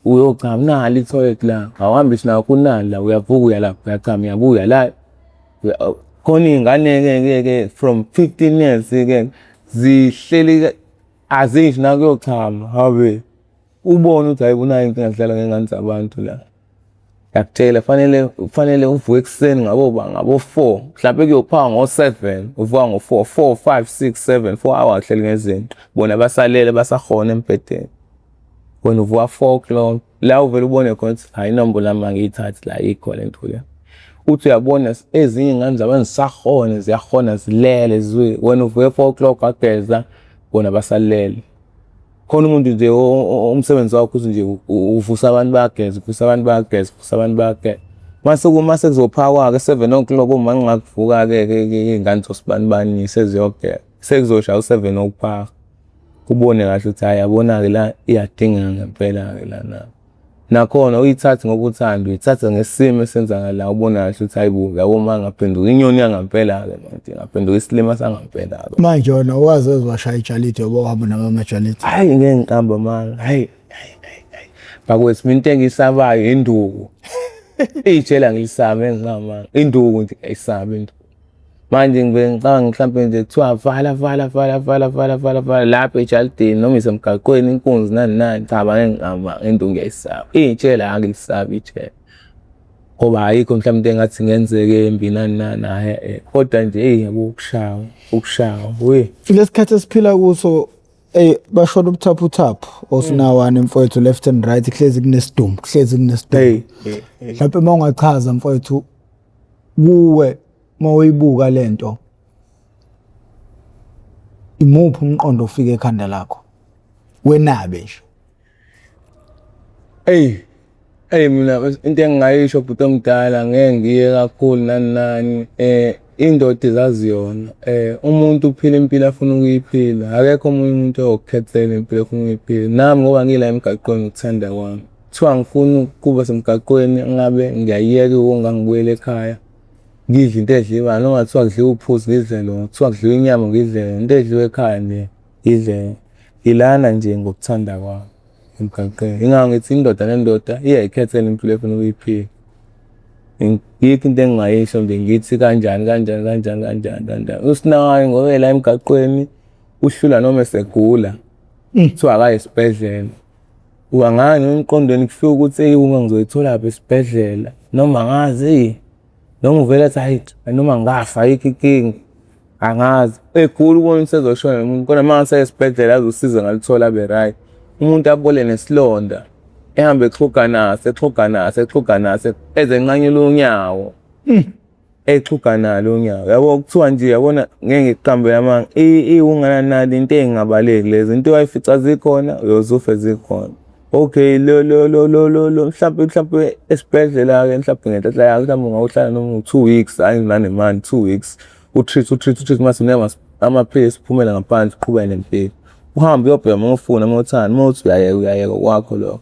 uyochama nali ithoyilethi la, awuhambi ngisho nakho unali la, uyavuka uya lapha uyachama uyabuya la. Khona iy'ngane-ke ke from 15 years-ke zihleli aziyi ngisho nakuyochama habe. Ubone ukuthi hhayi unayo inkinga zidlala ngey'ngane zabantu la. Ngiyakutshela fanele kufanele uvuke ekuseni ngabo ngabo-4 mhlampe kuyophakwa ngo-7 uvuka ngo-4 4 5 6 7 4 hours uhleli ngezinto bona basalele basahona embhedeni wena uvuka 4 o'clock la uvele ubone khona ukuthi hayi inombolo yami angiyithathi la ayikho le nto le. Uthi uyabona ezinye iy'ngane zabantu zisahona ziyahona zilele zizwe wena uvuke 4 o'clock wageza bona basalele. Khona umuntu nje umsebenzi wakho uthi nje uvusa abantu bayageza, uvusa abantu bayageza, uvusa abantu bayageza. Mase kuzophakwa-ke 7 o'clock uma ngingakuvuka-ke ke iy'ngane zosibanibani seziyogeza. Sekuzoshaya u-7 wokuphaka. Ubone kahle ukuthi hhayi yabona-ke la iyadingeka ngempela-ke lana. Nakhona uyithathe ngoba uthanda, uyithatha ngesimo esenzakalayo ubone kahle ukuthi hayi bo yabo uma ngaphenduka inyoni yangampela-ke manje ngaphenduka isilima sangampela-ke. Manje wena waze washaya ijalidi yoba uhamba nawe amajalidi. Hhayi ngeke ngiqambe amanga, hhayi hhayi hhayi. Bakwethu mina into engiyisabayo induku. Ijele angilisabi ngeke ngiqambe amanga. Induku nje ngiyayisabi induku. Manje ngibe ngicabanga mhlampe nje kuthiwa vala vala vala vala vala vala vala lapha ejalidini noma isemgaqweni inkunzi nani nani cha ngeke ngiqambe amanga induku ngiyayisaba. Ijele angilisabi ijele. Ngoba ayikho mhlawumbe into engathi ingenzeka embi nani nani hhayi eh. Kodwa nje eyi yabo ukushawa ukushawa we. Lesikhathi esiphila kuso ey bashona ubuthaphuthaphu osinawane mfowethu left and right kuhlezi kunesidumbu kuhlezi kunesidumbu. Hey. Mhlawumbe uma ungachaza mfowethu kuwe uma uyibuka lento imuphi umqondo ofika ekhanda lakho wenabe nje. Eyi, eyi mina into engingayisho bhuti omdala ngeke ngiye kakhulu nani nani indoda izazi yona umuntu uphila impilo afuna ukuyiphila akekho omunye umuntu oyokukhethela impilo ofuna ukuyiphila. Nami ngoba ngila emgaqweni ngokuthanda kwami. Kuthiwa ngifuna ukuba semgaqweni ngabe ngiyayiyeka iwunga ngibuyele ekhaya ngidle into edliwayo noma kuthiwa kudliwa uphuzi ngidle lona, kuthiwa kudliwa inyama ngidle yona, into edliwa ekhaya nje ngidle yona. Ngilana nje ngokuthanda kwami emgaqweni. Yingakho ngithi indoda nendoda iyayikhethela impilo efuna ukuyiphila. Yikho into engingayisho nje ngithi kanjani kanjani kanjani kanjani kanjani. Usinawayo ngoba ela emgaqweni uhlula noma esegula kuthiwa akaye esibhedlela. Angani emqondweni kufika ukuthi eyi uma ngizoyitholaphi esibhedlela noma angazi eyi noma uvele athi hhayi noma ngingafa ayikho inkinga angazi. Egula ubone ukuthi usezoshona lo muntu kodwa uma ngase esibhedlela aze usizo angaluthola abe right. Umuntu abole nesilonda ehambe exhuga naso exhuga naso exhuga naso eze enqanyulwe unyawo. Exhuga nalo unyawo. Yabo kuthiwa nje yabona ngeke ngikuqambele amanga iwungana nali into ey'ngabaleki lezi into owayifica zikhona uyoze ufe zikhona. Okay lo lo lo lo lo lo mhlampe mhlampe esibhedlela-ke mhlampe ngenhlanhla yakho mhlampe ungawuhlala noma u-2 weeks hhayi nanemali 2 weeks u-treat u-treat u-treat mase unikwa amaphilisi uphumele ngaphandle uqhubeke nempilo. Uhambe uyobhema uma ufuna uma uthanda uma uthi uyayeka uyayeka okwakho lokho.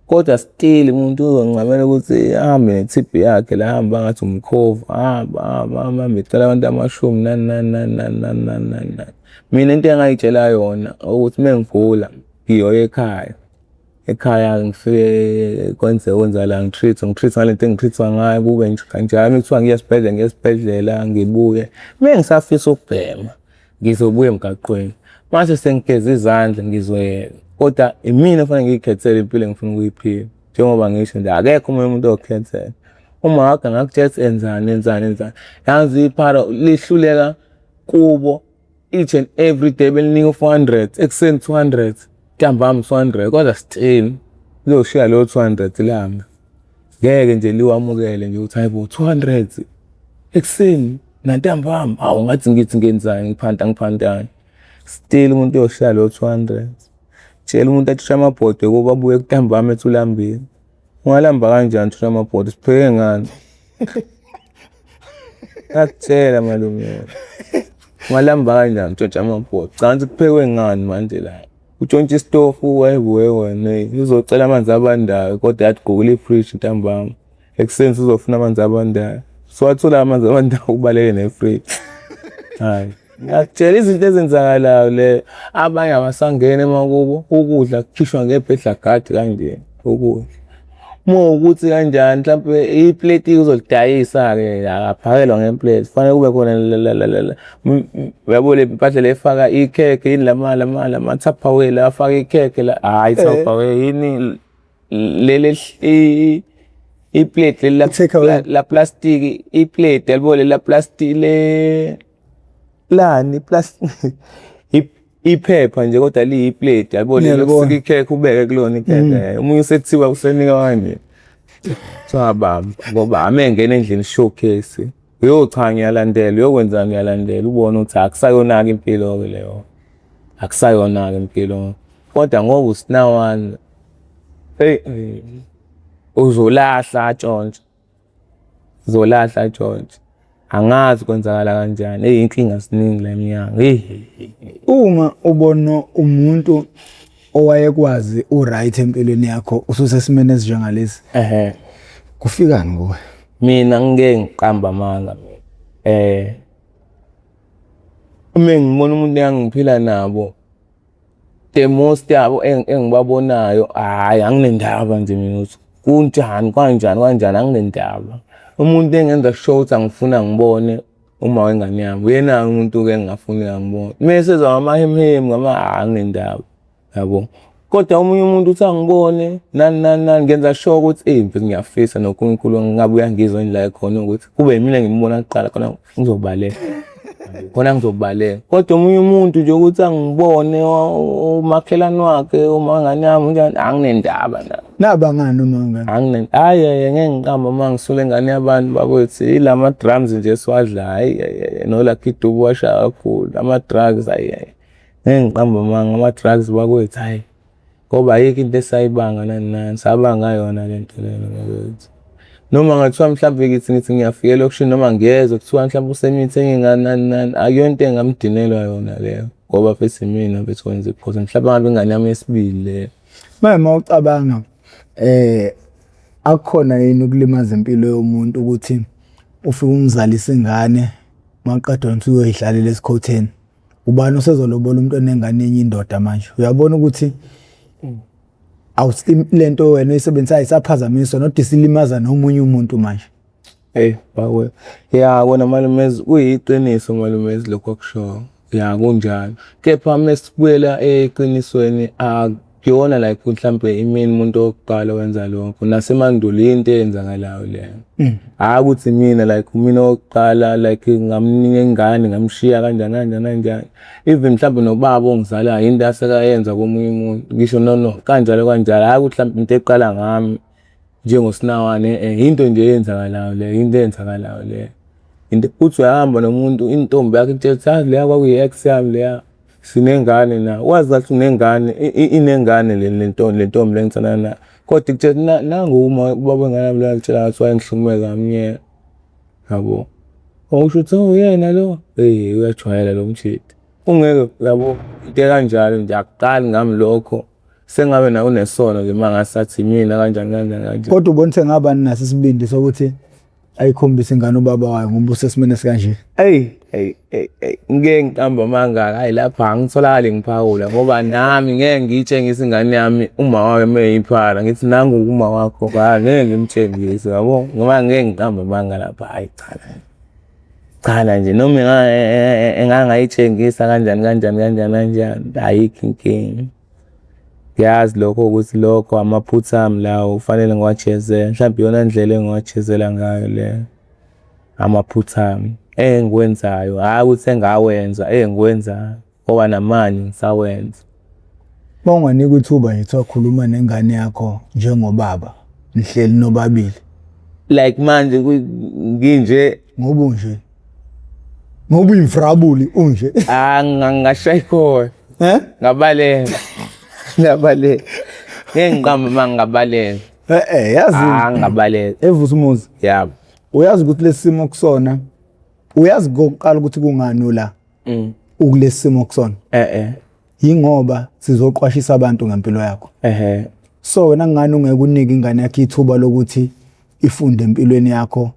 Kodwa still umuntu uzoncamela ukuthi ahambe ne-T_B yakhe la ahambe angathi umkhovu ahambe ahambe ahambe ahambe ecela abantu amashumi nani nani nani nani nani nani nani nani. Mina into engay'tshela yona ukuthi uma ngigula ngiyoya ekhaya. Ekhaya ngifike kwenzeke kwenzakala ngi-treat-we ngi-treat-we ngale nto engi-treat-wa ngayo kube nje kanjalo. Uma kuthiwa ngiya esibhedlela ngiye esibhedlela ngibuye. Uma ngisafisa ukubhema ngizobuya emgaqweni. Mase sengigeza izandla ngizoyeka kodwa imina okufanele ngiy'khethele impilo engifuna ukuyiphila. Njengoba ngisho nje akekho omunye umuntu oyokukhethela. Uma wakho angakutshela ukuthi enzani enzani enzani. Yazi iphara lihluleka kubo each and every day belinika u-400 ekuseni 200 ntambama 200 kodwa still liyoshiya leyo 200 lihambe. Ngeke nje liwamukele nje ukuthi hayi bo 200 ekuseni nantambama hawu ngathi ngithi ngenzani ngiphanta ngiphantani. Still umuntu uyoshiya leyo 200. Tshela umuntu athi amabhodwe kuba abuye kuntambama ethi ulambile. Ungalamba kanjani uthula amabhodwe sipheke ngani? Ngakutshela malume. Ungalamba kanjani utshontsha amabhodwe? Cha ukuthi kuphekwe ngani manje la? Utshontsha isitofu wayibuye wena hey uzocela amanzi abandayo kodwa yathi gugula ifridge ntambama. Ekuseni uzofuna amanzi abandayo. Siwathola amanzi abandayo ubaleke nefridge. Hayi. Ngiyakutshela izinto ezenzakalayo le abanye abasangeni emakubo ukudla kukhishwa ngebhedlagadi kanje ukudla. Uma ukuthi kanjani mhlampe ipleti uzolidayisa-ke akaphakelwa ngepleti kufanele kube khona uyabo le mpahla le efaka ikhekhe yini lama lama lama Tupperware la afaka ikhekhe la hhayi Tupperware yini leli ipleti leli Take away. la plastiki ipleti yalibo leli la plastiki le lani plastic iphepha nje kodwa liyipleti yabo leli Ngiyalibona. lokusika ikhekhe ubeke kulona ikhekhe omunye usekuthiwa usenika kanje. Kuthiwa bamba ngoba ame ngena endlini showcase. Uyocha ngiyalandela, uyokwenzani ngiyalandela, ubone ukuthi akusayona-ke impilo-ke leyo. Akusayona-ke impilo. Kodwa ngoba usinawane, hey, uzolahla atshontshe. Uzolahla atshontshe. Angazi kwenzakala kanjani. Eyi inkinga ziningi la emnyango. Hey. Uma ubona umuntu owayekwazi u-right empilweni yakho ususesimeni esinjengalesi. Ehhe. Kufikani kuwe? Mina ngike ngiqamba amanga mina. Uma ngibona umuntu engangiphila nabo, the most yabo engibabonayo, hhayi anginendaba nje mina ukuthi kunjani, kanjani, kanjani, anginendaba. Umuntu engenza sure ukuthi angifuna ngibone uma wengane yami, uyena-ke umuntu-ke engingafuni angibone. Uma esezwa ngamahemuhemu, ngama anginendaba, yabo. Kodwa omunye umuntu uthi angibone nani nani nani, ngenza sure ukuthi eyi mfethu ngiyafisa noNkulunkulu ngabe uyangizwa yini la ekhona ukuthi kube yimina ngimbona kuqala khona ngizobaleka. Khona ngizobaleka. Kodwa omunye umuntu nje ukuthi angibone umakhelwane wakhe, uma ngane yami unjani, anginendaba na. Naba ngani uma ngane? Anginen, hayi hayi ngeke ngiqambe uma ngisula ingane yabantu bakwethu, ilama drums nje esiwadlayo, hayi hayi no Lucky Dube washaya kakhulu, ama drugs hayi hayi. Ngeke ngiqambe amanga, ama drugs bakwethu hayi. Ngoba ayikho into esayibanga nani nani, sabanga yona le nto lena bakwethu. Noma ngathiwa mhlawumbe ngithi ngiyafika elokishini noma ngiyezwa kuthiwa mhlawumbe usemithi enye ingane nani nani, akuyona into engamdinelwa yona leyo. Ngoba futhi imina mfethu wenza iphutha, mhlawumbe ngabe ingane yami yesibili leyo. Manje uma ucabanga akukhona yini ukulimaza impilo yomuntu ukuthi ufike umzalise ingane maqeda wena usuyoyidlalela esikhotheni. Ubani osezolobola umuntu onengane enye indoda manje? Uyabona ukuthi lento wena oyisebenzisayo isaphazamiswa nodwa isilimaza nomunye umuntu manje. Hey bawe. Ya wena malumezi kuyiqiniso malumezi lokho okushoyo. Ya kunjalo. Kepha mesibuyela eqinisweni akuyona like mhlambe imini umuntu wokuqala owenza lokho. Nasemandulo into eyenzakalayo leyo. Hhayi ukuthi mina like mina wokuqala like ngamnika ingane ngamshiya kanjani kanjani kanjani. Even mhlambe nobaba ongizalayo into asekayenza komunye umuntu ngisho no kanjalo kanjalo. Hhayi ukuthi mhlambe into eqala ngami njengosinawane into nje eyenzakalayo leyo, into eyenzakalayo leyo. Into uthi uyahamba nomuntu intombi yakho ikutshela ukuthi yazi leya kwakuyi-ex yami leya, sinengane na. Wazi kahle unengane, inengane le ntombi le ntombi le engithandana nayo. Kodwa ikutshela nangu uma ubaba wengane yami lo angitshela ngathi wayengihlukumeza ngamnyeka, yabo. Usho ukuthi uyena lo, eyi uyajwayela lo mjita. Ungeke yabo into ekanjalo nje akuqali ngami lokho. Sengabe nawe unesono nje uma ngasathi mina kanjani kanjani kanjani. Kodwa ubona sengaba naso isibindi sokuthi ayikhombise ingane ubaba wayo ngoba usesimeni esikanje. Eyi hey hey hey ngeke ngiqambe amanga hayi lapha angitholakali ngiphawula ngoba nami ngeke ngiyitshengise ingane yami uma wayo uma eyiphara ngithi nangu uma wakho cha ngeke ngimtshengise yabo ngoba ngeke ngiqambe amanga lapha hayi cha. Cha nje noma engangayitshengisa kanjani kanjani kanjani kanjani ayikho inkinga. Ngiyazi lokho ukuthi lokho amaphutha ami lawo kufanele ngiwajezele, mhlawumbe iyona ndlela engiwajezela ngayo leyo. Amaphutha ami engiwenzayo, hhayi ukuthi engawenza, engiwenzayo ngoba namanje ngisawenza. Uma unganikwa ithuba nje kuthiwa khuluma nengane yakho njengobaba, nihleli nobabili. Like manje nginje ngoba unje. Ngoba uyimfrabuli unje. Ah ngingashaya ikhona. Eh? Ngabaleka. Ngabaleka. Ngeke ngiqambe uma ngingabaleka. Eh yazi. Ah ngabaleka. Evusumuzi. Yabo. Uyazi ukuthi lesimo kusona uyazi kokuqala ukuthi kungani ula. Ukulesi simo kusona. Eh. Yingoba sizoqwashisa abantu ngempilo yakho. Ehhe. So wena ngani ungeke unike ingane yakho ithuba lokuthi ifunde empilweni yakho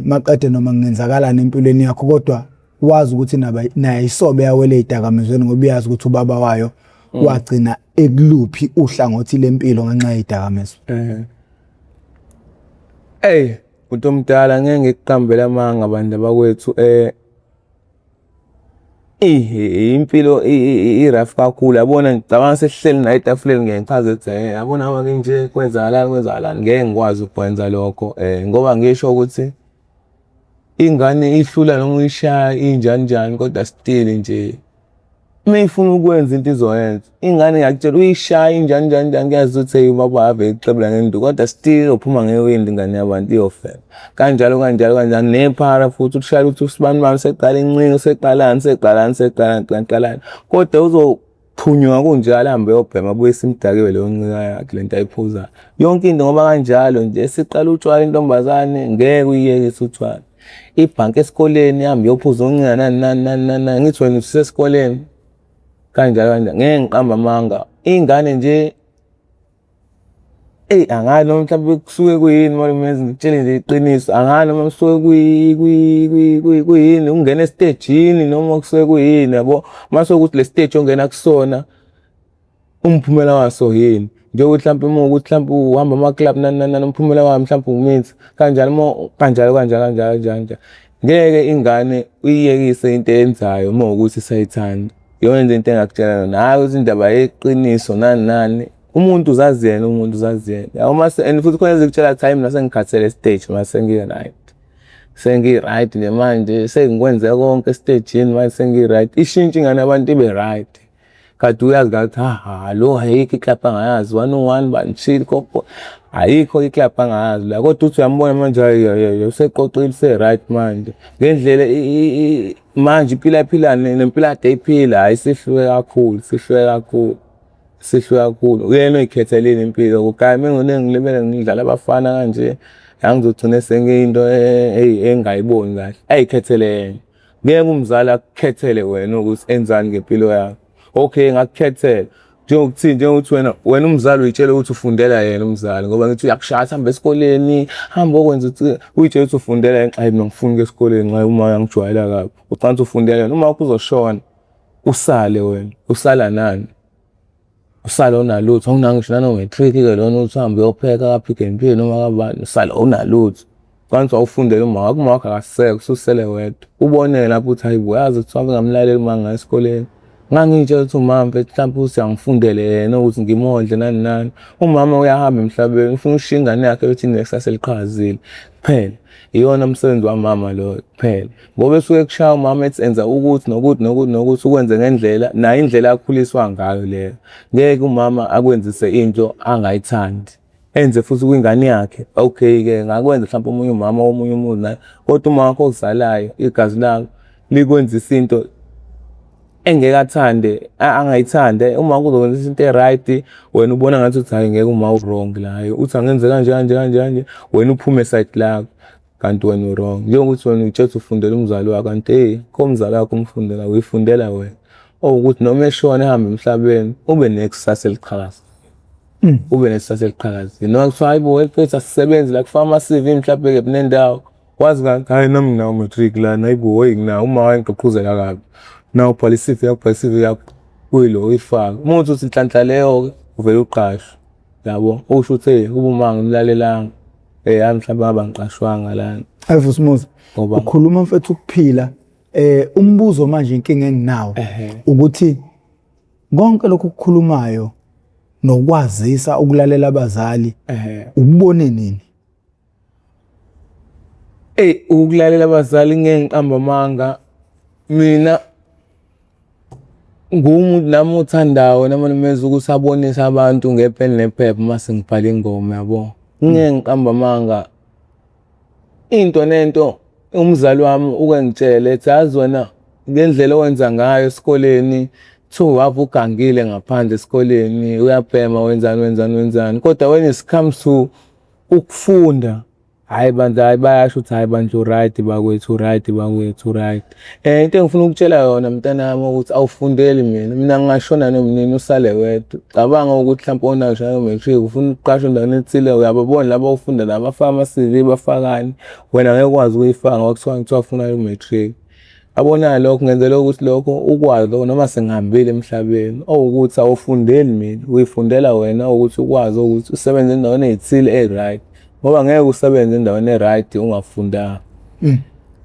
maqede noma kungenzakalani empilweni yakho kodwa wazi ukuthi naye isobe yawele idakamizweni ngoba uyazi ukuthi ubaba wayo wagcina ekuluphi uhlangothi lempilo ngenxa yezidakamizwa. Ey, umuntu omdala ngeke ngikuqambele amanga bandla bakwethu impilo i-rough kakhulu yabona ngicabanga sesihleli naye etafuleni ngeke ngichaze ukuthi yabona ngoba nje kwenzakalani kwenzakalani ngeke ngikwazi ukwenza lokho ngoba ngisho ukuthi ingane ihlula noma uyishaya injani njani kodwa still nje. Uma ifuna ukwenza into izoyenza. Ingane ngiyakutshela uyishaya injani njani njani kuyazi ukuthi hey ubaba ave ixebula ngenduku kodwa still uphuma ngewindi ingane yabantu iyofela. Kanjalo kanjalo kanjalo nephara futhi ushaya ukuthi usibani bani seqala incingo seqalani seqalani seqalani seqalani kodwa uzophunyuka kunjalo ahambe eyobhema abuye simdakiwe leyo ncika yakhe lento ayiphuzayo. Yonke into ngoba kanjalo nje siqala utshwala intombazane ngeke uyiyekise utshwala. Ibhanki esikoleni ihambe iyophuza uncinga nani nani nani nani nani ngithi wena usesikoleni kanjalo kanjalo ngeke ngiqambe amanga ingane nje eyi angazi noma mhlawumbe kusuke kuyini malume ngitshele nje iqiniso angazi noma kusuke kuyini ukungena esitejini noma kusuke kuyini yabo mase ukuthi le stage ongena kusona umphumela waso yini njengokuthi mhlawumbe uma ukuthi mhlawumbe uhamba ama-club nani nani nani umphumela wayo mhlawumbe umithi kanjalo uma kanjalo kanjalo kanjalo kanjalo kanjalo ngeke ingane uyiyekise into eyenzayo uma ukuthi isayithanda iyona nje into engakutshela yona hhayi ukuthi indaba yeqiniso nani nani umuntu uzazi yena umuntu uzazi yena yabo mase and futhi khona ezikutshela ukuthi hayi mina sengikhathele stage mase ngi-right sengi-right nje manje sengikwenze konke estejini manje sengi-right ishintshe ingane abantu ibe right kade uyazi kathi ha ha lo ayikho iklabhu angayazi one on one banishile kopo ayikho iklabhu angayazi la kodwa uthi uyambona manje hayi hayi useqoqile use-right manje ngendlela manje impilo ayiphila nempilo ade eyiphila hayi sihluke kakhulu sihluke kakhulu sihluke kakhulu uyena oyikhethelile impilo kugaya mina ngilibele ngidlala abafana kanje angizogcina sengiyinto engayiboni kahle ayikhethele yena ngeke umzali akukhethele wena ukuthi enzani ngempilo yakho okay ngakukhethela njengokuthi njengokuthi wena wena umzali uyitshela ukuthi ufundela yena umzali ngoba ngithi uyakushaya hamba esikoleni hamba okwenza ukuthi uyitshela ukuthi ufundela yena hayi mina ngifuna ukuya esikoleni nxa uma uyangijwayela kabi ucansi ufundela yena uma uzoshona usale wena usala nani usale unalutho awunangisho ngisho nano-matric-ke lona uthi uhambe uyopheka ka-Pick n Pay noma kabani usale awunalutho kanti wawufundela uma wakho uma wakho akasekho ususele wedwa ubone lapho ukuthi hayi bo yazi kuthiwa ngingamlaleli uma ngaya esikoleni ngangiyitshela ukuthi umama mfethu mhlawumbe uthi angifundele yena ukuthi ngimondle nani nani umama uyahamba emhlabeni ufuna ushiya ingane yakhe bethi inekusasa eliqhakazile kuphela iyona umsebenzi wamama loyo kuphela ngoba esuke kushaya umama ethi enza ukuthi nokuthi nokuthi nokuthi ukwenze ngendlela nayo indlela akhuliswa ngayo leyo ngeke umama akwenzise into angayithandi enze futhi kwingane yakhe okay-ke ngakwenza mhlawumpe omunye umama womunye umuzi naye kodwa uma wakho ozalayo igazi lakho likwenzisa into engeke athande angayithande uma kuzokwenzisa into e-right wena ubona ngathi uthi hhayi ngeke uma u-wrong la hhayi uthi angenze kanje kanje kanje kanje wena uphume side lakho kanti wena u-wrong njengokuthi wena uyitshela ukuthi ufundela umzali wakho kanti hey kho umzali wakho umfundela uyifundela wena owukuthi noma eshona ehambe emhlabeni ube nekusasa eliqhakaza ube nekusasa eliqhakazile noma kuthiwa hayi bo mfethu asisebenzi la kufaka ama-CV mhlawumbe kephi nendawo wazi kanti hayi nami nginawo matric lana hayi bo hey nginawo uma wayengigqugquzela kabi nawu ubhala i-CV yakho ubhala i-CV yakho kuyilo uyifake uma uthi uthi nhlanhla leyo-ke uvele uqashwe yabo usho ukuthi hey kuba uma ngimlalelanga eh hayi mhlawumbe ngaba ngiqashwanga lana. Hayi Vusumuzi ukhuluma mfethu ukuphila umbuzo manje inkinga enginawo ukuthi konke lokhu okukhulumayo nokwazisa ukulalela abazali ukubone nini? Ey ukulalela abazali ngeke ngiqamba amanga mina ngumuntu nami othandayo noma nimeza ukuthi abonise abantu ngepeni nephepha uma sengibhala ingoma yabo. Ngeke ngiqamba amanga into nento umzali wami uke ngitshele ethi yazi wena ngendlela owenza ngayo esikoleni kuthiwa wave ugangile ngaphandle esikoleni uyabhema wenzani wenzani wenzani kodwa when it comes to ukufunda hhayi bandla hhayi bayasho ukuthi hhayi bandla u-right bakwethu u-right bakwethu u-right. Into engifuna ukutshela yona mntanami ukuthi awufundeli mina, mina ngingashona noma nini usale wedwa. Cabanga ukuthi mhlawumpe unayo ngisho nano-matric ufuna ukuqashwa endaweni ethile uyababona laba ofunda nabo bafaka ama-C_V bafakani, wena ngeke ukwazi ukuyifaka ngoba kuthiwa kuthiwa funa u-matric. Yabona lokho ngenzela ukuthi lokho ukwazi lokho noma sengihambile emhlabeni owukuthi awufundeli mina uyifundela wena ukuthi ukwazi ukuthi usebenze endaweni ey'thile e-right ngoba ngeke usebenze endaweni e-right ungafundanga.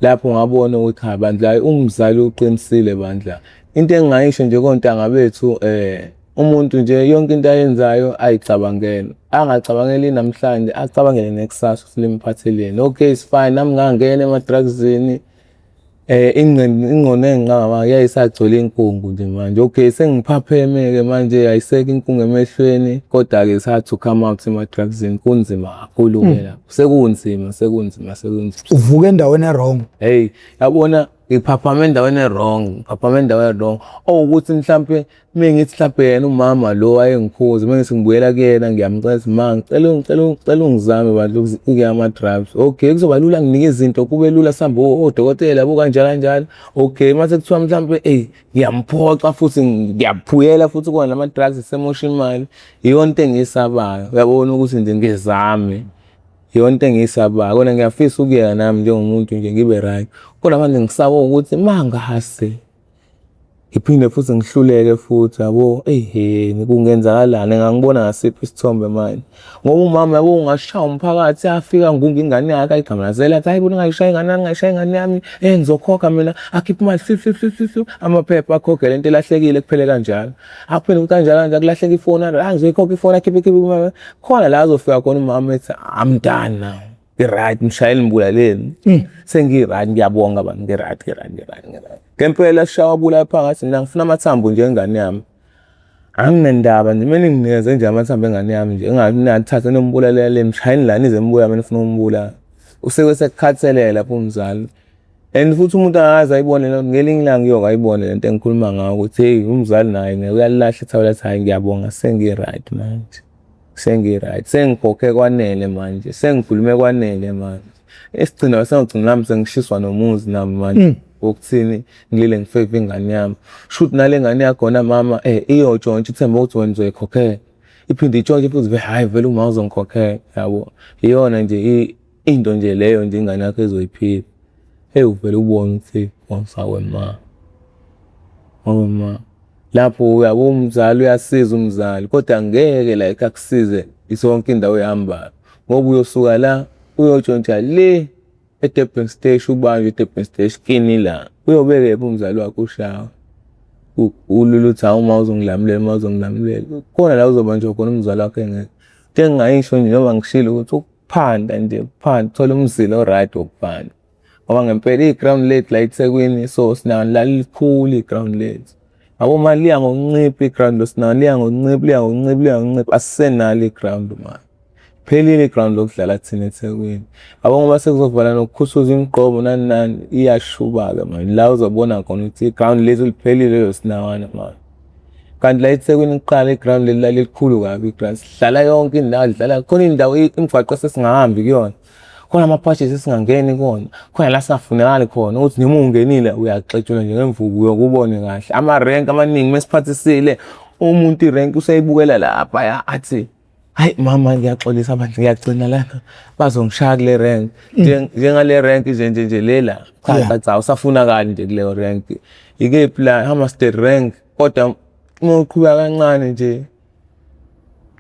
Lapho ngabona ukuthi cha bandla hhayi umzali uqinisile bandla. Into engingayisho nje kontanga bethu umuntu nje yonke into ayenzayo ayicabangele. Angacabangeli namhlanje acabangele nekusasa ukuthi limphatheleni. Okay it's fine nami ngangena ema-drugs-ini. Ingqondo engiqamba yayisagcwele inkungu nje manje. Okay, sengiphapheme-ke manje, ayisekho inkungu emehlweni, kodwa-ke it's hard to come out ema-drugs-ini, kunzima kakhulu-ke lapho. Sekunzima, sekunzima, sekunzima. Uvuka endaweni e-wrong. Hey, yabona ngiphaphama endaweni e-wrong, ngiphaphama endaweni e-wrong. Owukuthi mhlampe mengithi mhlampe yena umama lo wayengikhuza, mengithi ngibuyela kuyena ngiyamcela ukuthi ma ngicela ngicela ngicela ungizame bandla ukuyeka ama-drugs. Okay, kuzoba lula nginike izinto kube lula sihambe odokotela yabo kanjalo kanjalo. Okay, mase kuthiwa mhlampe eyi ngiyamphoxa futhi ngiyaphuyela futhi kuwona lama-drugs semosha imali. Iyona into engiyisabayo, uyabona ukuthi nje ngizame. Iyona into engiyisabayo, kona ngiyafisa ukuyeka nami njengomuntu nje ngibe right. Kodwa manje ngisaba ukuthi mangase ngiphinde futhi ngihluleke futhi yabo, eyi kungenzakalani, engangibona ngasiphi isithombe manje? Ngoba umama yabo ungashaya umphakathi afika ngunga ingane yakhe ayigqamazele athi hayi bo ningayishayi ingane yami, ningayishayi ingane yami, ngizokhokha mina, akhiphe imali hlu hlu hlu hlu hlu, amaphepha akhokhe lento elahlekile kuphele kanjalo. Aphinde ukuthi kanjalo kanjalo kulahleka ifoni, hayi ngizoyikhokha ifoni, akhiphe ikhiphe imali. Khona la azofika khona umama ethi I'm done now. Ngi-right, ngishayela ngibulaleni. Sengi-right, ngiyabonga bantu, ngi-right, ngi-right, ngi-right, ngi-right. Ngempela shawa bula phakathi mina ngifuna amathambo nje engane yami. Anginandaba nje, kumele nginikeze nje amathambo engane yami nje, engingathatha nombulalela le, mshayeni la nize nibuya mina ufuna ukumbulala. Usuke sekukhathelele lapho umzali. And futhi umuntu akaze ayibone lento, ngelinye ilanga uyoke ayibone lento engikhuluma ngayo ukuthi hey umzali naye ngeke uyalilahla ithawula athi hhayi ngiyabonga sengi-right manje. Sengi-right, sengikhokhe kwanele manje, sengikhulume kwanele manje. Esigcina sengigcina nami sengishiswa nomuzi nami manje. Ukuthini ngilile ngifeve ingane yami. Shuthi nale ngane yakhona mama iyotshontsha ithemba ukuthi wena uzoyikhokhela. Iphinde itshontshe futhi hhayi vele uma uzongikhokhela yabo. Iyona nje into nje leyo nje ingane yakho ezoyiphila. Hey uvele ubone ukuthi wamfakwe ma. Awe ma. Lapho uyabo umzali uyasiza umzali kodwa ngeke like akusize isonke indawo oyihambayo ngoba uyosuka la uyotshontsha le eDurban Station ubanjwe eDurban Station kini la uyobe kephi umzali wakho ushawa ulula uthi hawu uma uzongilamulela uma uzongilamulela khona la uzobanjwa khona umzali wakho engekho. Into engingayisho nje njengoba ngishilo ukuthi ukuphanda nje ukuphanda uthole umzila o-right wokuphanda. Ngoba ngempela i-ground lethu la eThekwini so sinalo likhulu i-ground lethu. Yabo manje liya ngokuncipha i-ground lo sinalo liya ngokuncipha liya ngokuncipha liya ngokuncipha asisenalo i-ground manje. Phelile i-ground lokudlala thina eThekwini. Yabo ngoba sekuzovala nokukhuthuza imigqomo nani nani iyashuba-ke manje la uzobona khona ukuthi i-ground lethu liphelile lelo sinawana manje. Kanti la eThekwini kuqala i-ground leli lalikhulu kabi i-ground sidlala yonke indawo dlala khona indawo imigwaqo esesingahambi kuyona. Khona ama-patches esingangeni kuwona, khona la singafunakali khona ukuthi noma ungenile uyaxetshulwa nje ngemvubu uyoke ubone kahle. Amarenki amaningi mesiphathisile umuntu irenki useyibukela laphaya athi hayi mama ngiyaxolisa bandla ngiyagcina lana bazongishaya kule rank njengale rank nje nje nje lela cha cha cha usafunakali nje kuleyo rank ikephi la Hammerstead rank kodwa uma uqhubeka kancane nje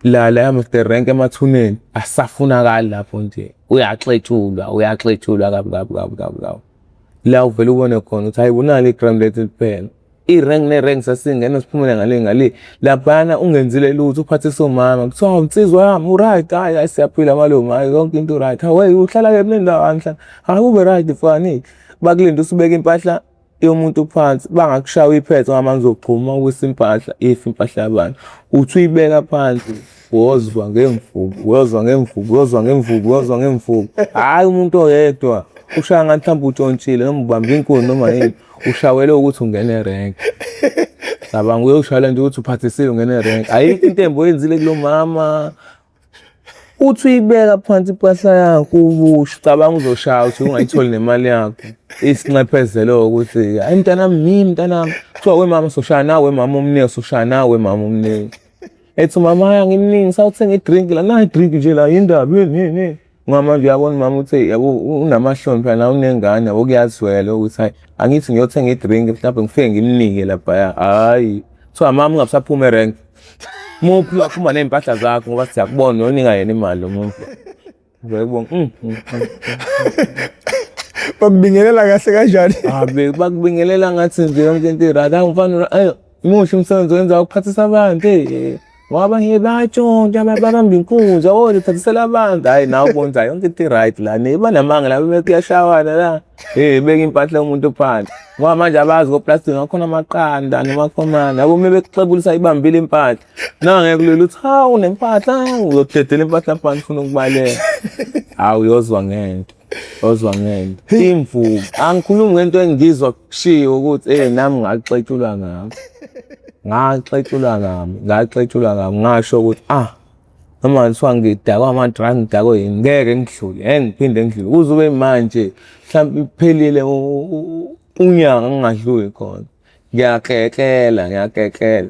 la la Hammerstead rank emathuneni asafunakali lapho nje uyaxetshulwa uyaxetshulwa kabi kabi kabi kabi kabi la uvele ubone khona ukuthi hayi unalo i-ground lethu liphela i-rank ne-rank sasingena siphumele ngale ngale laphana ungenzile lutho uphathise umama kuthiwa unsizwa yami u-right hayi hayi siyaphila malume hayi yonke into right hawu hey uhlala kephi nendawo angihlala hayi ube right fani bakulinde usubeka impahla yomuntu phansi bangakushaya uyiphethe ngoba manje uzoxhuma uwisa impahla if impahla yabantu uthi uyibeka phansi wozwa ngemvubu wozwa ngemvubu wozwa ngemvubu wozwa ngemvubu hhayi umuntu oyedwa ushaya ngathi mhlawumbe utshontshile noma ubambe inkunzi noma yini ushawele ukuthi ungene erenki cabanga uyoshayela nje ukuthi uphathisile ungene erenki ayikho into embi oyenzile kulo mama uthi uyibeka phansi impahla yakho ubusho cabanga uzoshaya uthi ungayitholi nemali yakho isinxephezelo ukuthi hayi mntanami mi mntanami kuthiwa wemama soshaya nawe mama omningi soshaya nawe mama omningi ethi umama hayi angimningi sawuthenga i-drink la nayi i-drink nje la yindaba yini yini yini ngoba manje uyabona umama uthi yabo unamahloni phela nawe unengane yabo kuyazwela ukuthi hayi angithi ngiyothenga i-drink mhlawumbe ngifike ngimnike laphaya hhayi kuthiwa mama ungabusaphuma erenki muphi waphuma ney'mpahla zakho ngoba siyakubona uyonika yena imali lo muntu ngiyakubonga Bakubingelela kahle kanjani? Abe bakubingelela ngathi nje yonke into i-right. Hawu mfana ayo muhle umsebenzi owenzayo ukuphathisa abantu eh. Ngoba abanye bayatshontsha babamba inkunzi yabo liphathisela abantu. Hayi nawe ubona ukuthi yonke into i-right la. Banamanga la kuyashawana la. Hey, beka impahla yomuntu phansi. Ngoba manje abazi koplastic ngakhona amaqanda nomakhomane. Yabo uma bekuxebulisa ibambile impahla. Nangeke kulula uthi hawu nempahla uzodedela impahla phansi ufuna ukubaleka. Hawu uyozwa ngento. Uyozwa ngento. Imvubu. Angikhulumi ngento engizwa kushiwo ukuthi eh nami ngaxetshulwa ngami. Ngaxetshulwa ngami, ngaxetshulwa ngami ngasho ukuthi ah noma kuthiwa ngidakwa ama-drug ngidakwe yini ngeke ngidlule ngeke ngiphinde ngidlule kuze ube manje mhlawumbe iphelile unyaka ngingadluli khona ngiyakekela ngiyakekela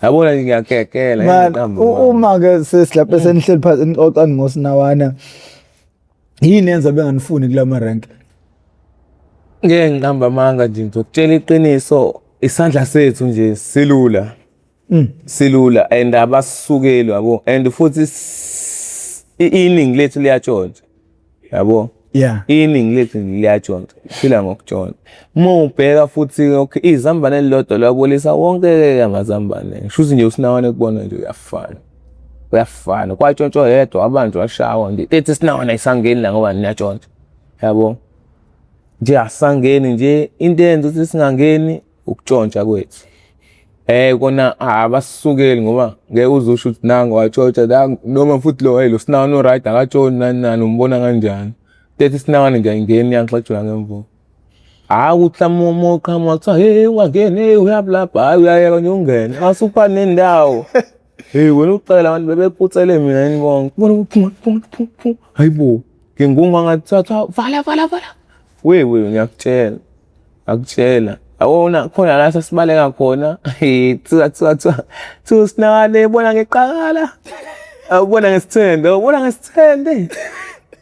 yabona nje ngiyakekela uma-ke sesilapha senihleli phansi nixoxa ngosinawana yini yenza benganifuni kula marenki? Ngeke ngiqamba amanga nje ngizokutshela iqiniso isandla sethu nje silula silula and abasukeli yabo and futhi iningi lethu liyatshontsha yabo. Iningi lethu liyatshontsha phila ngokutshontsha. Uma ubheka futhi okay izambane elilodwa liyabolisa wonke amazambane shuthi nje usinawane kubona nje uyafana uyafana kwatshontsha oyedwa abantu washawa nje ethi sinawana ayisangeni la ngoba niyatshontsha yabo nje asangeni nje into eyenza ukuthi singangeni ukutshontsha kwethu. Kona abasukeli ngoba ngeke uze usho ukuthi nangu watshontsha la noma futhi lo hey lo sinawana u-right akatshoni nani nani umbona kanjani. Tethi sinawana nje ayingeni iyangixetshula ngemvubu. Hhayi ukuthi mhlawumbe uma uqhamuka kuthiwa hey ungangeni hey uyaphi lapha hhayi uyayeka nje ungene asupha nendawo. Hey wena ucela abantu bebephuthele mina yini bonke. Bona phuma phuma phuma phuma. Hayibo ngingunga ngathatha vala vala vala. We we ngiyakutshela. Akutshela. Yabona khona la sasibaleka khona. Hey thiwa thiwa thiwa. Thiwa sinakale bona ngeqakala. Awubona ngesithende, awubona ngesithende.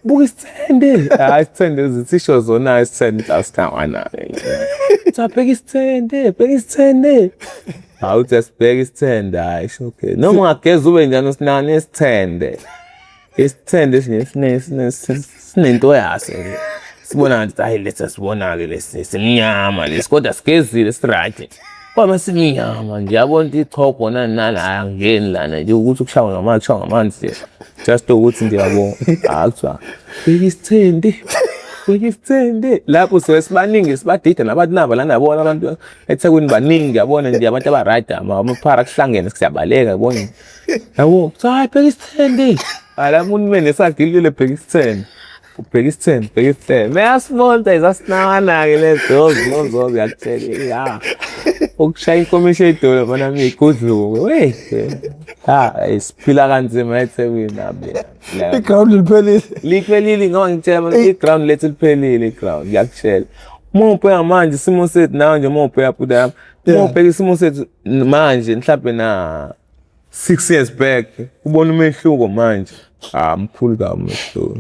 Buka isithende. Hayi isithende zithisho zona isithende asithawana. Cha bheka isithende, bheka isithende. Hawu uthi asibheke isithende, hayi okay. Noma ungageza ube njani usinakane isithende. Isithende sinento yaso. Sibona ngathi hayi lesi sibona-ke lesi simnyama lesi kodwa sigezile si-right. Kwaba simnyama nje yabona ukuthi ichopho nani nani hhayi angingeni lana nje ukuthi kushawa ngamanzi kushawa ngamanzi nje. Just ukuthi nje yabo hhayi kuthiwa bheka isithende bheka isithende lapho suke sibaningi sibadida nabantu naba lana yabona abantu eThekwini baningi yabona nje abantu aba-right amaphara kuhlangene siyabaleka yabona. Yabo, kuthiwa hayi bheka isithende. Hayi la muntu mene sagilile bheka isithende. Ubheka isithende, bheka isithende. Meyasibonta izasinawana-ke lezo zozo ngiyakutshela ya. Ukushaya inkomishi edolo mfana mi igudluke. Wey. Ha, siphila kanzima eThekwini abi. I-ground liphelile. Liphelile ngoba ngitshela manje i-ground lethu liphelile i-ground ngiyakutshela. Uma ubheka manje isimo sethu nawe nje uma ubheka bhuti yami. Uma ubheka isimo sethu manje mhlambe na 6 years back ubona umehluko manje. Ah mkhulu kabi umehluko.